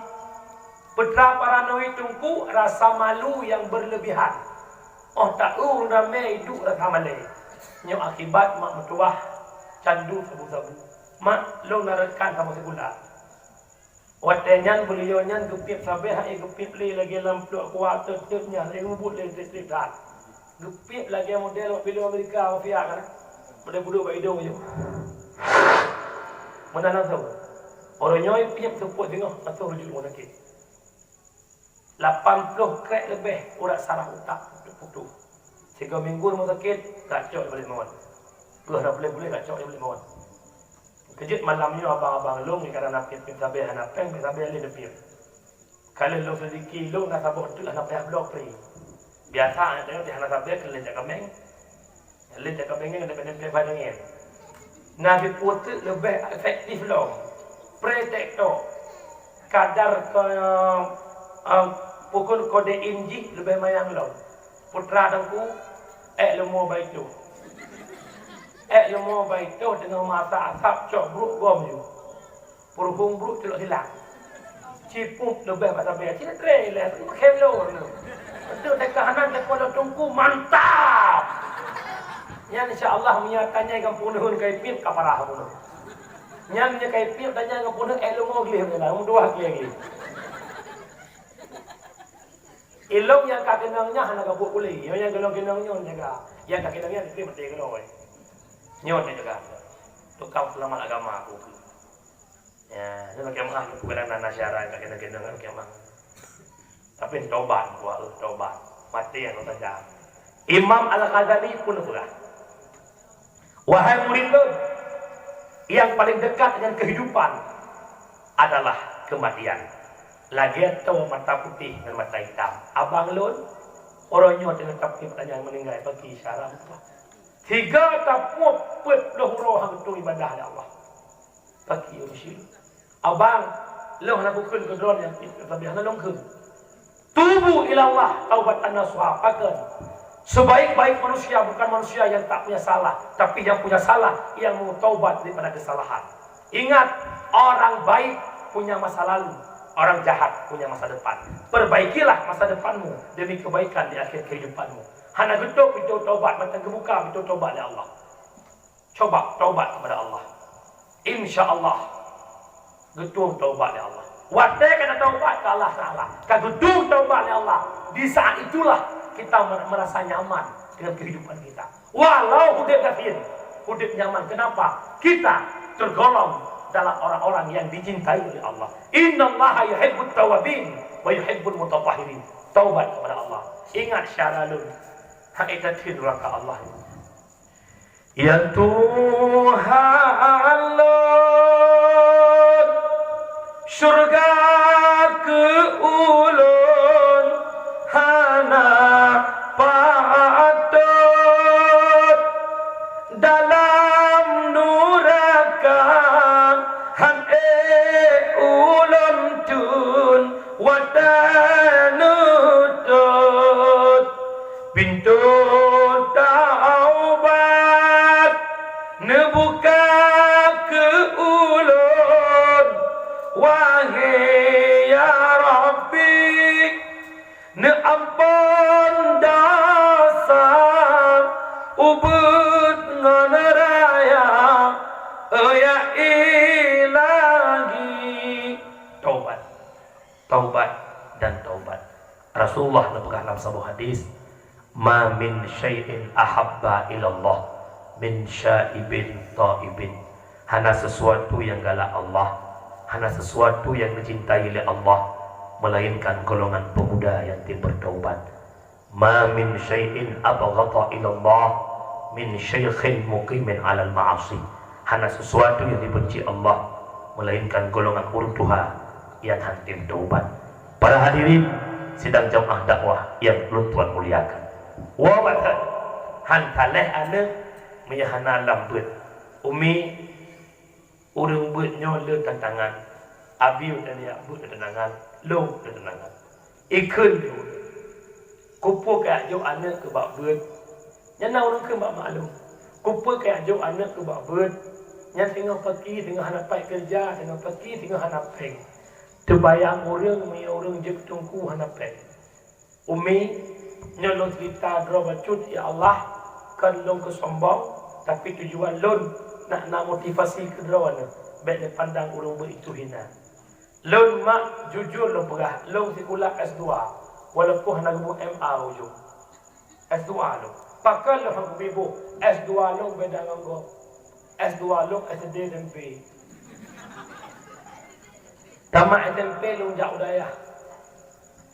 Peue teuma paranoid teungku, rasa malu nyang berlebihan. Óh taeu ureueng ramé iduek rasa malèe. Nyoe akibat mak meutuwah candu sabu-sabu. Mak, lôn na rekan saboh sikula. Watèe nyan beuliau nyan geupiep sabe, hana geupiep lé lagèe lam pluek kuah teut-teut nyan, lagèe mubuet lé trép-trép that. Geupiep lagèe model wak filem Amerika mafia kan. Model budok bak idong jih. Meunan langsung. Uroe nyoe piep seupôt singoh langsung rujuk rumoh sakét. Lapan ploh krek leubeh urat saraf utak putôh. Sigoe minggu rumoh sakét, gacok balik mawöt. Keuh na puléh-puléh gacok balik mawöt. Keujeuet malam nyoe abang-abang lôn nyang ka na piep-piep sabe hana péng, piep sabe lé neupiep. Ka lheueh lôn selidiki lôn na saboh teuk hana payah bloe pri. Biasa aneuk tanyoe hana sabe keu lé jak kaméng. Lé jak kaméng nyan daripada piep sabe nyan. Na siplôh teuk leubeh efektif lom. Pre tek tok. Kadar ke, eh, pukon kodein jih leubeh manyang lom. Peue teuma teungku, ék leumo baitoh. Ék leumo baitoh teungoh masa asap cok brôk gom ju. Peuruhueng brôk culok silang. Cipup leubeh bak sabe. Cit tré lé, pakai lôn. Beutôi teuka hana teuka lôn teungku, mantap. Nyan insya Allah meunyo tanyai gampông neuheun kai piep ka parah bunoe. Nyan meunyo kai piep tanyai gampông neuheun ék leumo gleh meunan, meuduah gleh gleh. Ilong nyang ka keunong nyan hana gabuk puléh. Nyoe nyang keunong-keunong nyoe jaga. Nyang ka keunong nyan pih maté keudroe. Nyoe jaga. Tukang peulamat agama aku. Ya, nyoe pakai maaf, bukan anak syarat ka keunong-keunong pakai maaf. Tapi tobat, buat tobat. Maté yang saja. Imam Al-Ghazali pun peugah. Wahai murid lôn, Yang paling dekat dengan kehidupan adalah kematian. Lagée toh mata putih ngon mata hitam. Abang lôn, uroe nyoe teungoh tapi pertanyaan meuninggai bagi syarat Allah. Tiga tapeuet peuet ploh uroe hana geutueng ibadah lé Allah. Bagi ureuëng syiek. Abang, lôn hana bukon keu droe nyang tapi hana lôn kheun. Tubu ilallah taubatan nasuha. Pakon? Sebaik-baik manusia bukan manusia yang tak punya salah, tapi yang punya salah yang mau taubat daripada kesalahan. Ingat, orang baik punya masa lalu, orang jahat punya masa depan. Perbaikilah masa depanmu demi kebaikan di akhir kehidupanmu. Hana geutueng pintoe taubat, mantong geubuka pintoe taubat lé Allah. Coba taubat kepada Allah. Insya Allah geutueng taubat lé Allah. Watée ka taubat keu Allah Taala, ka geutueng taubat lé Allah, di saat itulah kita mer-, merasa nyaman dengan kehidupan kita. Walau udeb gasien, udeb nyaman. Kenapa? Kita tergolong dalam orang-orang yang dicintai oleh Allah. Innallaha yuhibbut tawabin wa yuhibbul mutatahhirin. Taubat kepada Allah. Ingat syarat lôn. Hak ita tin neraka Allah. Ya Tuhan lôn, syurga keu ulôn hana patot, dalam nuraka han ék ulôn tun watée neutot. Pintoe taubat neubuka keu ulôn, wahé ya Rabbi, neuampon desya ubit ngon raya, ya Ilahi. Taubat. Taubat dan taubat. Rasulullah neupeugah lam saboh hadis, "Ma min syai'in ahabba ilallah min syaibin taibin." Hana sesuatu yang galak Allah, hana sesuatu yang dicintai oleh Allah, melainkan golongan pemuda yang tim bertaubat. "Ma min syai'in abghadha ilallah min syaikhin muqimin 'alal ma'asi." Hana sesuatu yang dibenci Allah melainkan golongan ureuëng tuha yang han tem taubat. Para hadirin sidang jamaah dakwah yang ulôn tuan muliakan. Woe batat han taleh aneuëk meunyo hana lam beuet. Umi, ureuëng beuet nyoe le tantangan. Abi u taniyak beuet le tantangan, lôn le tantangan. Ikheun lôn, kupeue kajok aneuëk keu bak beuet? Nyan na ureuëng kheun bak mak lôn, kupeue kajok aneuëk keu bak beuet? Nyan singoh paki singoh hana paih keureuja, singoh paki singoh hana péng. Teubayang ureuëng meunyoe ureuëng jeuet teungku hana péng. Umi, nyoe lôn ceurita droe bacut, ya Allah, kon lôn keusombong, tapi tujuan lôn nak na motivasi keu droe nyoe, bék neupandang ureuëng beuet itu hina. Lôn mak, jujur lôn peugah, lôn sikula S dua, walaupun hana geubeuet M A ujong. S dua lôn. Pakon lôn hana geubiboh? S dua lôn beda ngon gob. S dua lôn S D S M P. Tamat S M P lôn jak u dayah.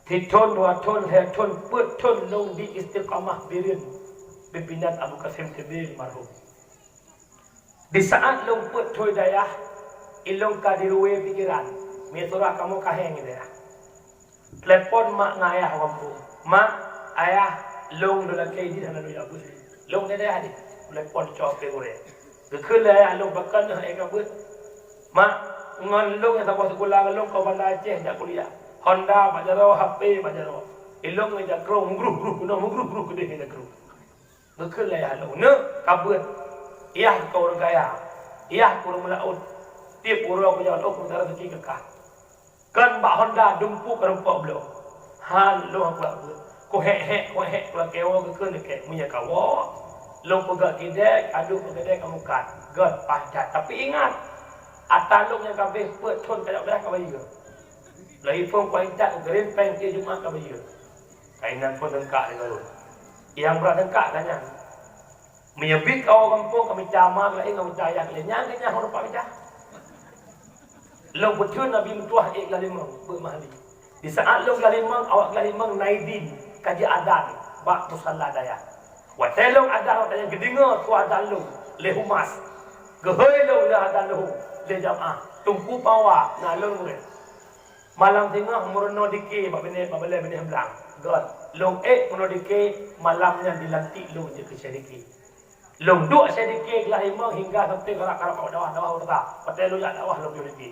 Sithon, dua thon, lhée thon, peuet thon lôn di Istiqamah Bireuen, pimpinan Abu Kasim Siddiq almarhum. Di saat lôn peuet thon dayah, ilôn ka diruwée pikeran, meunyoe surah kamoe ka héng dayah. Telepon mak ngon ayah u gampông, "Mak, ayah, lôn lôn lakée jih hana lôn jak beuet lé." Lôn di dayah deh, telepon cok pih gurée. Geukheun lé ayah lôn, "Pakon hana ka beuet?" "Mak, ngon lôn nyang saboh sikula ngon lôn ka u Banda Aceh jak kuliah. Honda bak jaroe, H P bak jaroe. Ilôn ngon jak krông meugruh-gruh keunoe, meugruh-gruh keudeh ngon jak krông." Geukheun lé ayah lôn, "Neuk ka beuet. Yah keu ureuëng kaya, yah keu ureuëng meulaôt. Tieb uroe keu jaroe keu meusaran seuki keu kah. Kon bak Honda dumpeue ka rumpok bloe." Han lôn hana beuet. Kuhék-hék, kuhék, kulakée woe geukheun lé kèe, "Meunyoe ka woe, lôn peugah gidée, aduh peugah gidée ka mukat." Gét paih that. Tapi ingat, ata lôn nyang ka abéh peuet thon ka jak beuet ka bayeue. Lagée phon kuintat u Green Bank tiep Jumat ka bayeue. Kainan phon teungkak deungon ulôn. Nyang brat teungkak ka nyan. Meunyoe bit kawa gampông ka mita ma laén ngon mita ayah laén, nyan keu nyan hana pat mita. Lôn peutheun Nabi meutuah ék glah limong beuet Mahdi. Di saat lôn glah limong, awak glah limong Naidin ka jiadan bak musala dayah. Watée lôn adan, watée nyan geudeungoe su adan lôn lé Humas. Geuhôi lôn lé adan lôn lé jamaah. Teungku Pawa na lôn murit. Malam singoh meurunoe dike bak binéh, bak balèe binéh blang. Göt. Lôn ék meurunoe dike, malam nyan dilantik lôn jeuet keu syedara dike. Lôn duek syedara dike glah limong hingga sampoe karap-karap dakwah-dakwah ureuta. Watèe lôn jak dakwah lôn piôh dike.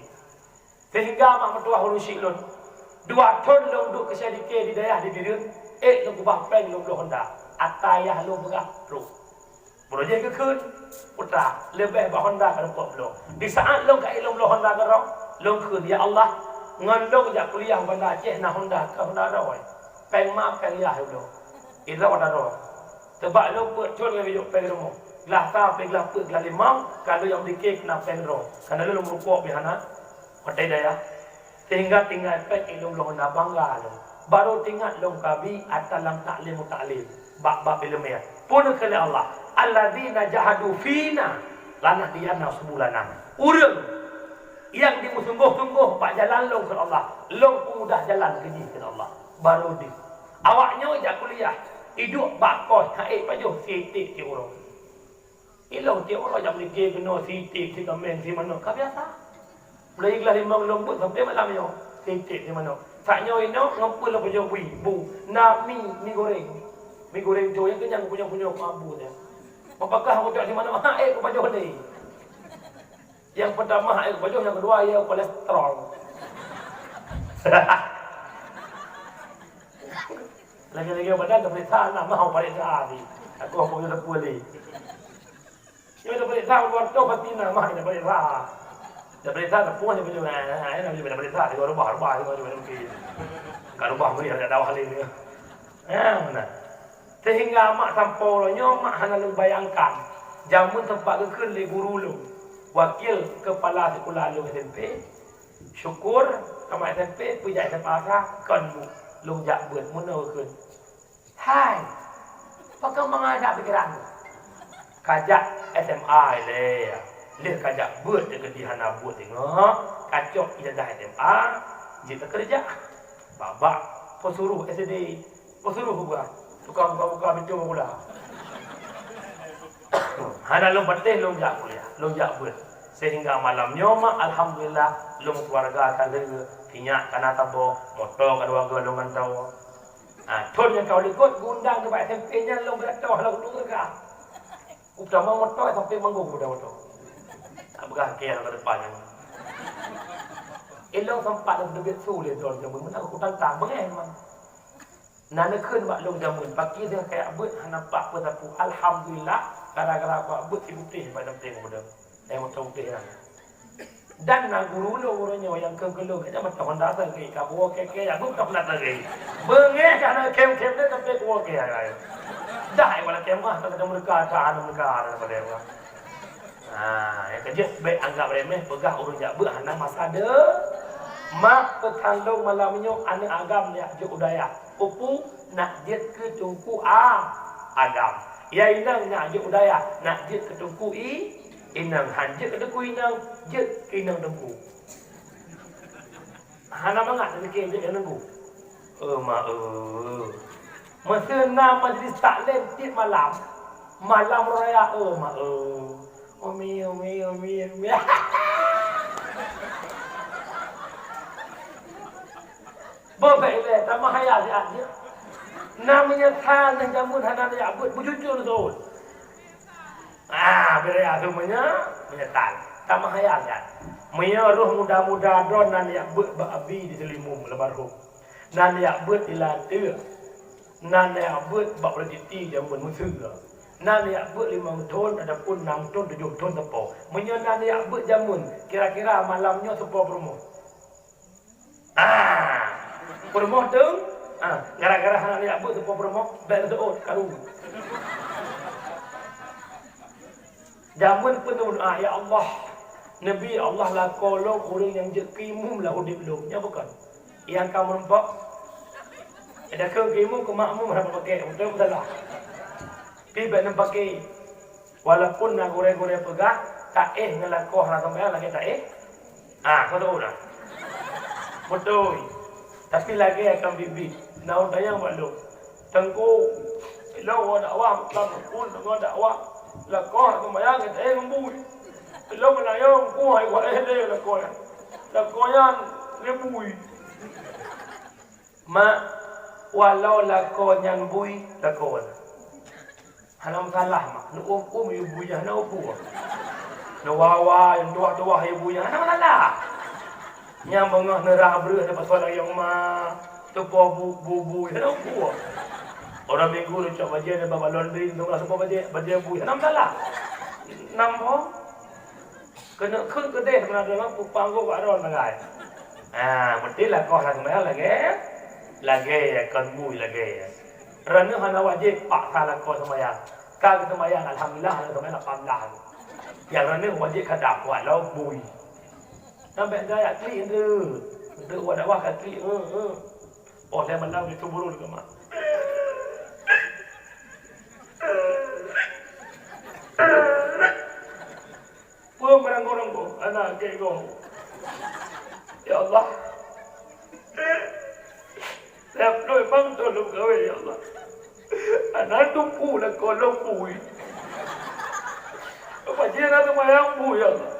Sehingga mak meutuah ureueng syik lôn. Dua thon lôn duek keu syedara dike di dayah di Bireuen, ék lôn keubah péng lôn bloe honda. Ata yah lôn peugah trok. Meunyoe jih geukheun, putra, leubeh bak honda ka lôn peuet bloe. Di saat lôn ka ék lôn bloe honda keudroe, lôn kheun, "Ya Allah, ngon lôn jak kuliah u Banda Aceh na honda, ka honda droe. Péng ma péng yah lôn bloe." Idroe honda droe. Teubak lôn peuet thon ngon jijok péng rumoh. Glah sa pih glah peuet glah limong, ka lôn nyang dike keunan péng droe. Kana lôn meurukok pih hana. Watèe dayah. Sehingga tinggai péng ilôn lôn na bangga lôn. Barô teuingat lôn kabi atra lam taklim meutaklim. Bak bab ileumèe. Phon kheun lé Allah, "Allazina jahadu fina lanahdiyannahum subulana." Ureueng nyang jimeusunggoh-sunggoh bak jalan lôn kheun Allah, lôn peumudah jalan keu jih kheun Allah. Barô deuh. Awaknyoe jak kuliah, iduek bak kos, han ék pajoh siték-siték uroe. Ilôn tiep uroe jak meulike keunoe siték, sitameng, simanok, ka biasa. Mulai glah limong lôn beuet sampoe malam nyoe, siték, simanok. Saat nyoe inoe ngon peue lôn pajoh bui, bu, na mi, mi goreng. Mi goreng tu nyang kenyang kunyong-kunyong abu nyan. Meupakah kucok simanok, han ék kupajoh lé. Nyang peutama han ék kupajoh, nyang keudua ya kolesterol. Lagèe-lagèe badan tapeuriksa, na mah tapeuriksa tadi. Aku hana peue lé. Nyoe tapeuriksa, ureueng toh pasti na mah tapeuriksa. Tapeuriksa teupeue nyoe, nyoe, nyoe, nyoe tapeuriksa, tiga rubah, rubah, rubah, rubah, rubah. Ka rubah bri ada dakwah lé nyoe. Ha, meunan. Sehingga mak sampoe uroe nyoe mak hana lôn bayangkan. Jameun teumpat geukheun lé guru lôn, wakil kepala sikula lôn S M P. Syukur, tamat S M P, peue jak S M A sa, kon bu, lôn jak beuet, meunoe geukheun. Hai, pakon mangat that pikeran? Ka jak S M A ilèe, lheueh ka jak beuet, teukeudi hana buet singoh, ka cok ijazah S M A, jeuet keu keureuja. Babah peusuruh S D, peusuruh buka, tukang buka-buka pintoe gula. Hana lôn patéh lôn jak kuliah, lôn jak beuet. Sehingga malam nyoe mak, alhamdulillah, lôn keuluwarga ka lheueh, si nyak ka na saboh, moto ka dua go lôn gantoe. Ha, thon nyang ka likot geuundang nibak S M P nyan lôn beulatôh lam ulu teuka. Kutamong moto sampoe manggong kuda moto. Tak peugah kèe lam depan nyan. Ilôn sempat lôn teubiet su lé droe jameun meunan kutantang beungèh memang. Na neukheun bak lôn jameun, pakri deuh kajak beuet hana pat peue sapeue. Alhamdulillah, gara-gara kujak beuet si putéh bak Dam Teng Muda. Eh, moto putéh nyan. Dan na guru lôn uroe nyoe nyang kheun keu lôn, kajak mantong honda teuh, ka buwoe kèe-kèe, ya, bukan honda teuh. Beungèh ka na khém-khém deuh, tapi buwoe kèe hai. Dah, ai wala khém mah, ka meudeuka, ka hana meudeuka, hana pada mah. Ha, nyang keujeuet bèk anggap remeh, peugah ureueng jak beuet hana masa de. Mak peusan lôn malam nyoe aneuk agam jak jok u dayah. Peue-peue nak jeuet keu teungku a-, agam. Ya inong nak jok u dayah, nak jeuet keu teungku i-, inong, han jeuet keu teungku inong, jeuet keu inong teungku. Hana mangat teumiké jeuet keu teungku. Eh, mak, eh. Meuseu na majlis taklim tiep malam, malam raya, eh, mak, eh. Umi, umi, umi, umi. Bobek ilèe, tamah hayal siat jih. Na meunyeusal, na jameun hana tajak beuet, beujujur lôn. Ah, beu raya tu meunyo-, meunyeusal. Tamah hayal siat. Meunyo roh muda-muda droe na tajak beuet bak abi di Seulimum, almarhum. Na tajak beuet di Lanteuk. Na tajak beuet bak Polititi jameun Meuseu. Na tajak beuet limong thon, ataupun nam thon, tujoh thon sapo. Meunyo na tajak beuet jameun, kira-kira malam nyoe sapo peurumoh. Ah, peurumoh tu, ah, gara-gara hana tajak beuet sapo peurumoh, bèk neuseuôt, karu. Jameun peunoh doa, "Ya Allah, neubi Allah lakoe lôn ureueng nyang jeuet keu imum lam udép lôn." Nyan bukon? Nyang ka meurumpok. Eda keu imum, keu makmum, hana pakai. Beutôi meusalah. Pi bèk neupaké. Walaupun na gurèe-gurèe peugah, taéh ngon lakoe hana seumayang lagèe taéh. Ah, beutôi dah. Beutôi. Tapi lagèe akan biet-biet. Na ureueng tanyong bak lôn. Teungku, ilôn ngon dakwah, bukan pun ngon dakwah. Lakoe hana seumayang lagèe taéh ngon bui. Lôn meunayong, kuah, kuah, eh, lé lakoe nyan. Lakoe nyan lé bui. Mak, walau lakoe nyan bui, lakoe nyan hana masalah, Mak. Neuuem-uem yue bui nyan, hana peue. Neuwawa, neutuwah-tuwah yue bui nyan, hana masalah. Nyang beungoh neurah breueh neupasoe lam yong ma, teupo bu-, bu-, bui, hana peue. Uroe Minggu neucok bajée nibak bak laundry, neupasoe teupo bajée, bajée bui, hana masalah. Nam ho? Keuneuk kheun keudeh meunan deungon peupanggoe bak droe sagai. Ah, meusti lakoe hana seumayang lagée, lagée kon bui lagée. Droeneuh hana wajéb paksa lakoe seumayang. Ka geuseumayang, alhamdulillah, hana seumayang lapan blah. Nyang droeneuh wajéb ka dap walau bui. Sampai gaya klik tu. Untuk awak dakwah ka klik. He, he. Oh, saya malam itu burung juga, Mak. Peue meuranggoe-ranggoe, aneuk gét goe. Ya Allah. Lhèe ploh bang thôn lôn kawén, ya Allah. Hana teungku lakoe lôn bui. Apa jih na seumayang bui, ya Allah.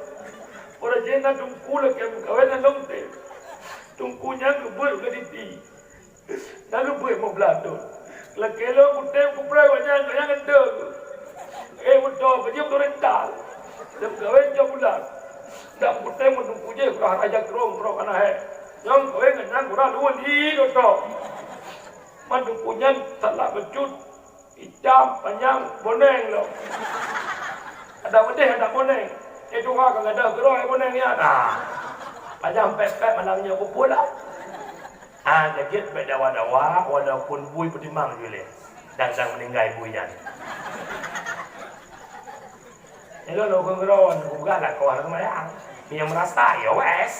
Uroe jih na teungku lakèe meukawén na lôn tem. Teungku nyan geubeuet keu diti. Na geubeuet lhèe ploh thôn. Lakèe lôn kutem kupreh awak nyan, awak nyan ngeudong. Eh, beutôi, bajeuem tu rental. Lôn kawén jok bulan. Dak kutem meunungku jih, kurang raja kerong, kurang aneuk hai. Nyang kawén ngon nyan kurang dua li doto. Man teungku nyan salah bacut, itam, panyang, boneng lom. Ada pedeh, ada boneng. Eh, dua ka gadoh keudroe boneng nyan. Ah. Panyang pet-pet malam nyoe kumpul lah. Ah, jeuet bèk dawa-dawa, walaupun bui peutimang jih lé. Dan sang meuninggai bui nyan. Nyoe lôn ukeue keudroe, kupeugah lakoe hana seumayang. Meunyoe meurasa, ya wes.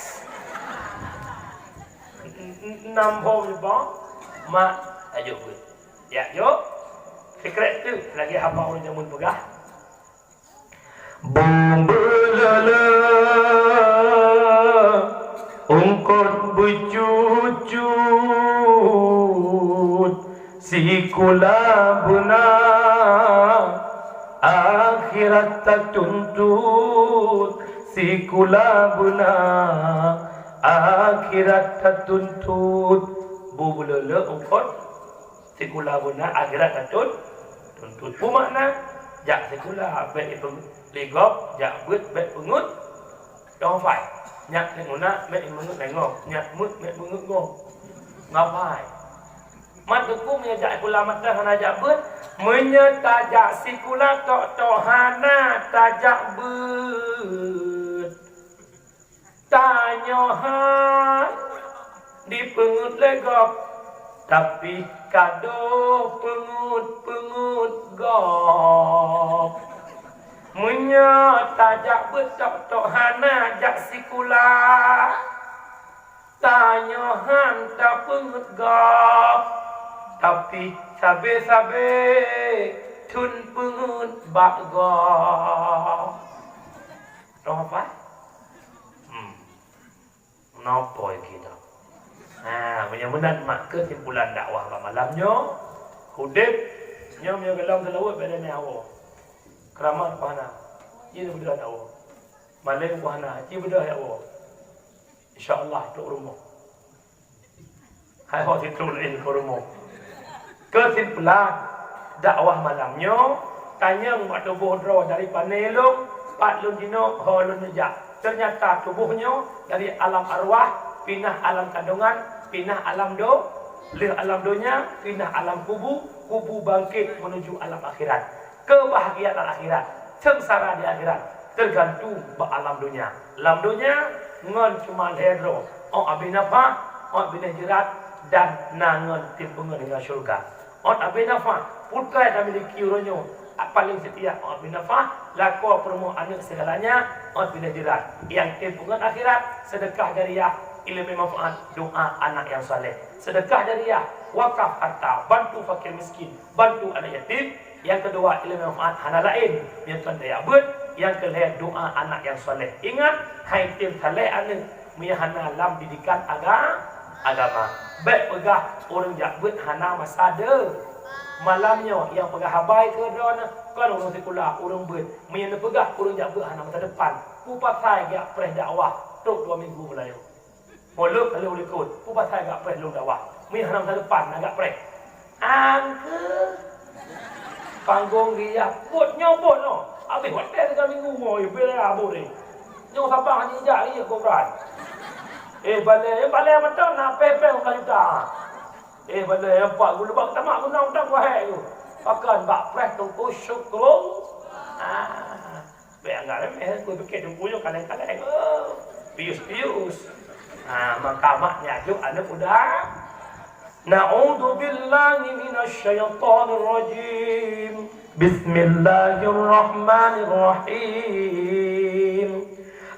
N-, n-, nam phôn nyoe, mak, ayo beuet. Ya, yuk. Sikrek teuk lagèe haba ureueng jameun peugah. Beumeuleuleuk eungkôt beucut-cut, sikula beuna akhirat tatuntut, sikula beuna akhirat tatuntut. Beumeuleuleuk eungkôt sikula beuna akhirat tatuntut. Peue makna? Jak sikula bèk ipeungeuet lé gob, jak beuet bèk peungeuet. Dong fai. Nyak nèk meunak bèk imeungeuet lé gob, nyak meuet bèk meungeuet gob. Ngapai? Man teungku meunyoe jak sikula mantong hana jak beuet, meunyoe tajak sikula tok-tok hana tajak beuet. Tanyoe han dipeungeuet lé gob, tapi ka deuh peungeuet-peungeuet gob. Meunyoe tajak beuet tok-tok hana jak sikula, tanyoe han tapeungeuet gob, tapi sabe-sabe thon peungeuet bak gob. Dong hafai? Hmm. Napa lagi dah? Ha, meunyoe meunan mak keusimpulan dakwah bak malam nyoe, udeb nyoe meunyoe golom seulaweuet beda meuhawa. Keuramat pahana, ji beudôh dakwah. Malém pahana, ji beudôh dakwah. Insya Allah trok rumoh. Hai ho sitrok laén keu rumoh. Keusimpulan dakwah malam nyoe, tanyong bak tuboh droe dari pane lôn, pat lôn jinoe, ho lôn neujak. Teunyata tuboh nyoe dari alam arwah pinah alam kandongan, pinah alam do-, lheueh alam donya, pinah alam kubu, kubu bangkét meunuju alam akhirat. Keubahagiaan akhirat, seungsara di akhirat, teugantung bak alam donya. Lam donya ngon cuma lhèe droe, ôk abéh nafah, ôk binéh jeurat, dan na ngon tim peungeuet ngon syeuruga. Ôk abéh nafah, putra nyang tamiliki uroe nyoe, paléng seutia ôk abéh nafah, lakoe, peurumoh, aneuk, sigalanya, ôk binéh jeurat. Nyang tim peungeuet akhirat, seudeukah jariah, ileumèe manfaat, doa anak nyang saleh. Seudeukah jariah, wakaf harta, bantu fakir miskin, bantu aneuk yatim. Nyang keudua, ileumèe manfaat hana laén, meunyoe kon tajak beuet. Nyang keulhèe, doa anak nyang saleh. Ingat, han item saleh aneuk meunyoe hana lam didikan aga-, agama. Bèk peugah ureueng jak beuet hana masa de-, Malam nyoe nyang peugah haba keu droeneuh kon ureuëng sikula, ureuëng beuet. Meunyoe neupeugah ureuëng jak beuet hana masa depan, peue pasai geujak preh dakwah trok dua minggu meulayeue. Mulok ka lheueh likot, peue pasai jak preh lôn dakwah. Meunyoe hana masa depan, na jak preh. Angkeu panggong dia, buet nyoe buet nyoe. Habéh watée tiga minggu nyoe, bela abot deh. Nyoe saban hana jak lé kubran. Eh, balée, eh, balée mantong na peh-peh lima juta. Eh, balée empat gula bak tamak guna utang wahai tu. Pakan bak preh Teungku Syukrul. Ah, bèk anggap remeh, ku pikir Teungku nyoe kaleng-kaleng. Oh, pius-pius. Ah, maka mak nyajuk aneuk uda. Na'udzubillahi minasy syaithanir rajim. Bismillahirrahmanirrahim.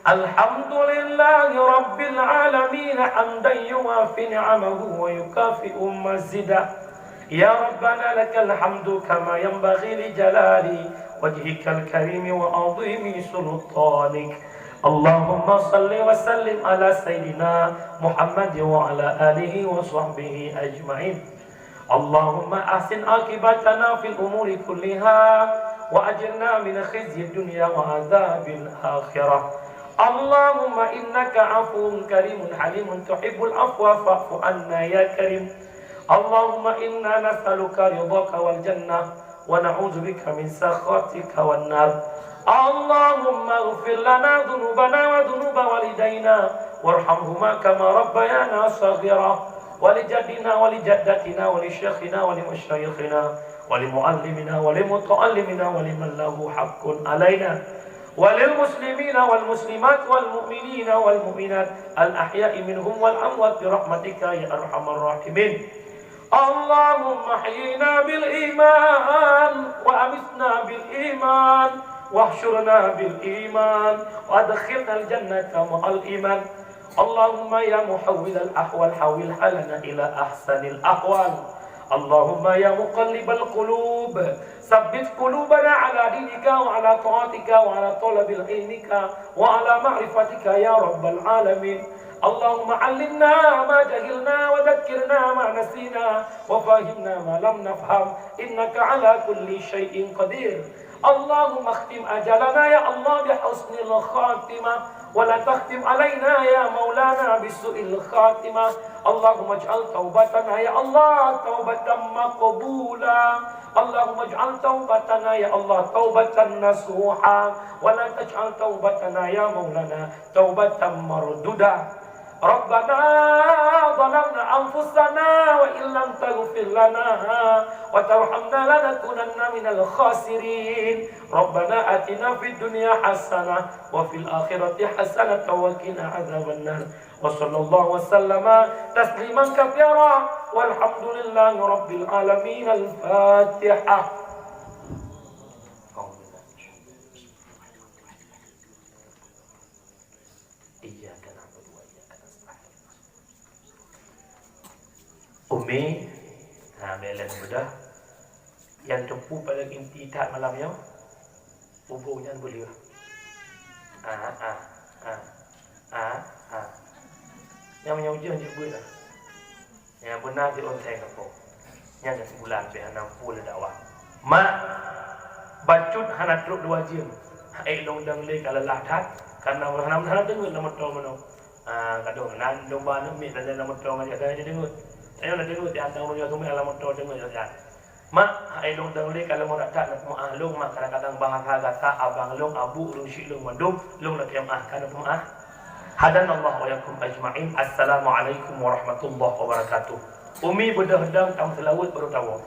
Alhamdulillahi rabbil alamin, hamdan yuwafi ni'amahu wa yukafi'u mazidah. Ya Rabbana lakal hamdu kama yanbaghi li jalali wajhikal karimi wa azimi sultanik. Allahumma salli wa sallim ala sayyidina Muhammad wa ala alihi wa sahbihi ajma'in. Allahumma ahsin aqibatana fil umuri kulliha wa ajirna min khizyid dunya wa adzabil akhirah. Allahumma innaka afuwun karimun halimun tuhibbul afwa fa'fu anna ya karim. Allahumma inna nas'aluka ridhaka wal jannah wa na'udzubika min sakhatika wan nar. Allahumma ighfir lana dzunubana wa dzunuba walidaina warhamhuma kama rabbayana shaghira. Wa li jaddina wa li jaddatina wa li syaikhina wa li masyayikhina wa li muallimina wa li mutaallimina wa liman lahu haqqun alaina. Wa lil muslimina wal muslimat wal mu'minina wal mu'minat al ahya'i minhum wal amwat bi rahmatika ya arhamar rahimin. Allahumma ahyina bil iman wa amitna bil iman wahsyurna bil iman wa adkhilnal jannata ma'al iman. Allahumma ya muhawwilal ahwal hawwil halana ila ahsanil ahwal. Allahumma ya muqallibal qulub, tsabbit qulubana ala dinika wa ala taatika wa ala talabil ilmika wa ala ma'rifatika ya rabbal alamin. Allahumma allimna ma jahilna wa dzakkirna ma nasina wa fahimna ma lam nafham, innaka ala kulli syai'in qadir. Allahumma khtim ajalana ya Allah bi husnil khatimah wa la takhtim alaina ya maulana bi su'il khatimah. Allahumma ij'al taubatana ya Allah taubatan maqbula. Allahumma ij'al taubatana ya Allah taubatan nasuha wa la taj'al taubatana ya maulana taubatan marduda. Rabbana zalamna anfusana wa illam taghfir lana wa tarhamna lanakunanna minal khasirin. Rabbana atina fid dunya hasanah wa fil akhirati hasanatan wa qina adzabannar. Wa sallallahu wa sallama tasliman katsira. Walhamdulillahi rabbil alamin. Al-Fatihah. Iyyaka na'budu wa iyyaka nasta'in. Umi, ha, bèk lé meubeudôh. Nyang teupeu paléng inti that malam nyoe, ubông nyan beuleueh. Ah, ah, ah, ah, ah. Nyang meunyoe ujeuen jeuet beuet lah. Nyang beuna di ôn thèe kapo. Nyan kesimpulan pih hana peue lé dakwah. Mak, bacut hana trok dua jeuem. Hai lôn dang lé ka leulah that, karena hana, hana deungon lam moto meunoe. Ah, kadang nan domba aneuk miet dan lam moto ngon ada deungon. Ayo na deungon di antang ureueng sumét lam moto deungon nyan. Mak, hai lôn dang lé ka lôn that na peumaah lôn, mak, kadang-kadang bahasa gata abang lôn, abu lôn, syik lôn mandum, lôn lakèe maah, ka na peumaah. Hadanallahu wa iyyakum ajma'in. Assalamualaikum warahmatullahi wabarakatuh. Umi beudôh dang tam seulaweuet baru tawoe.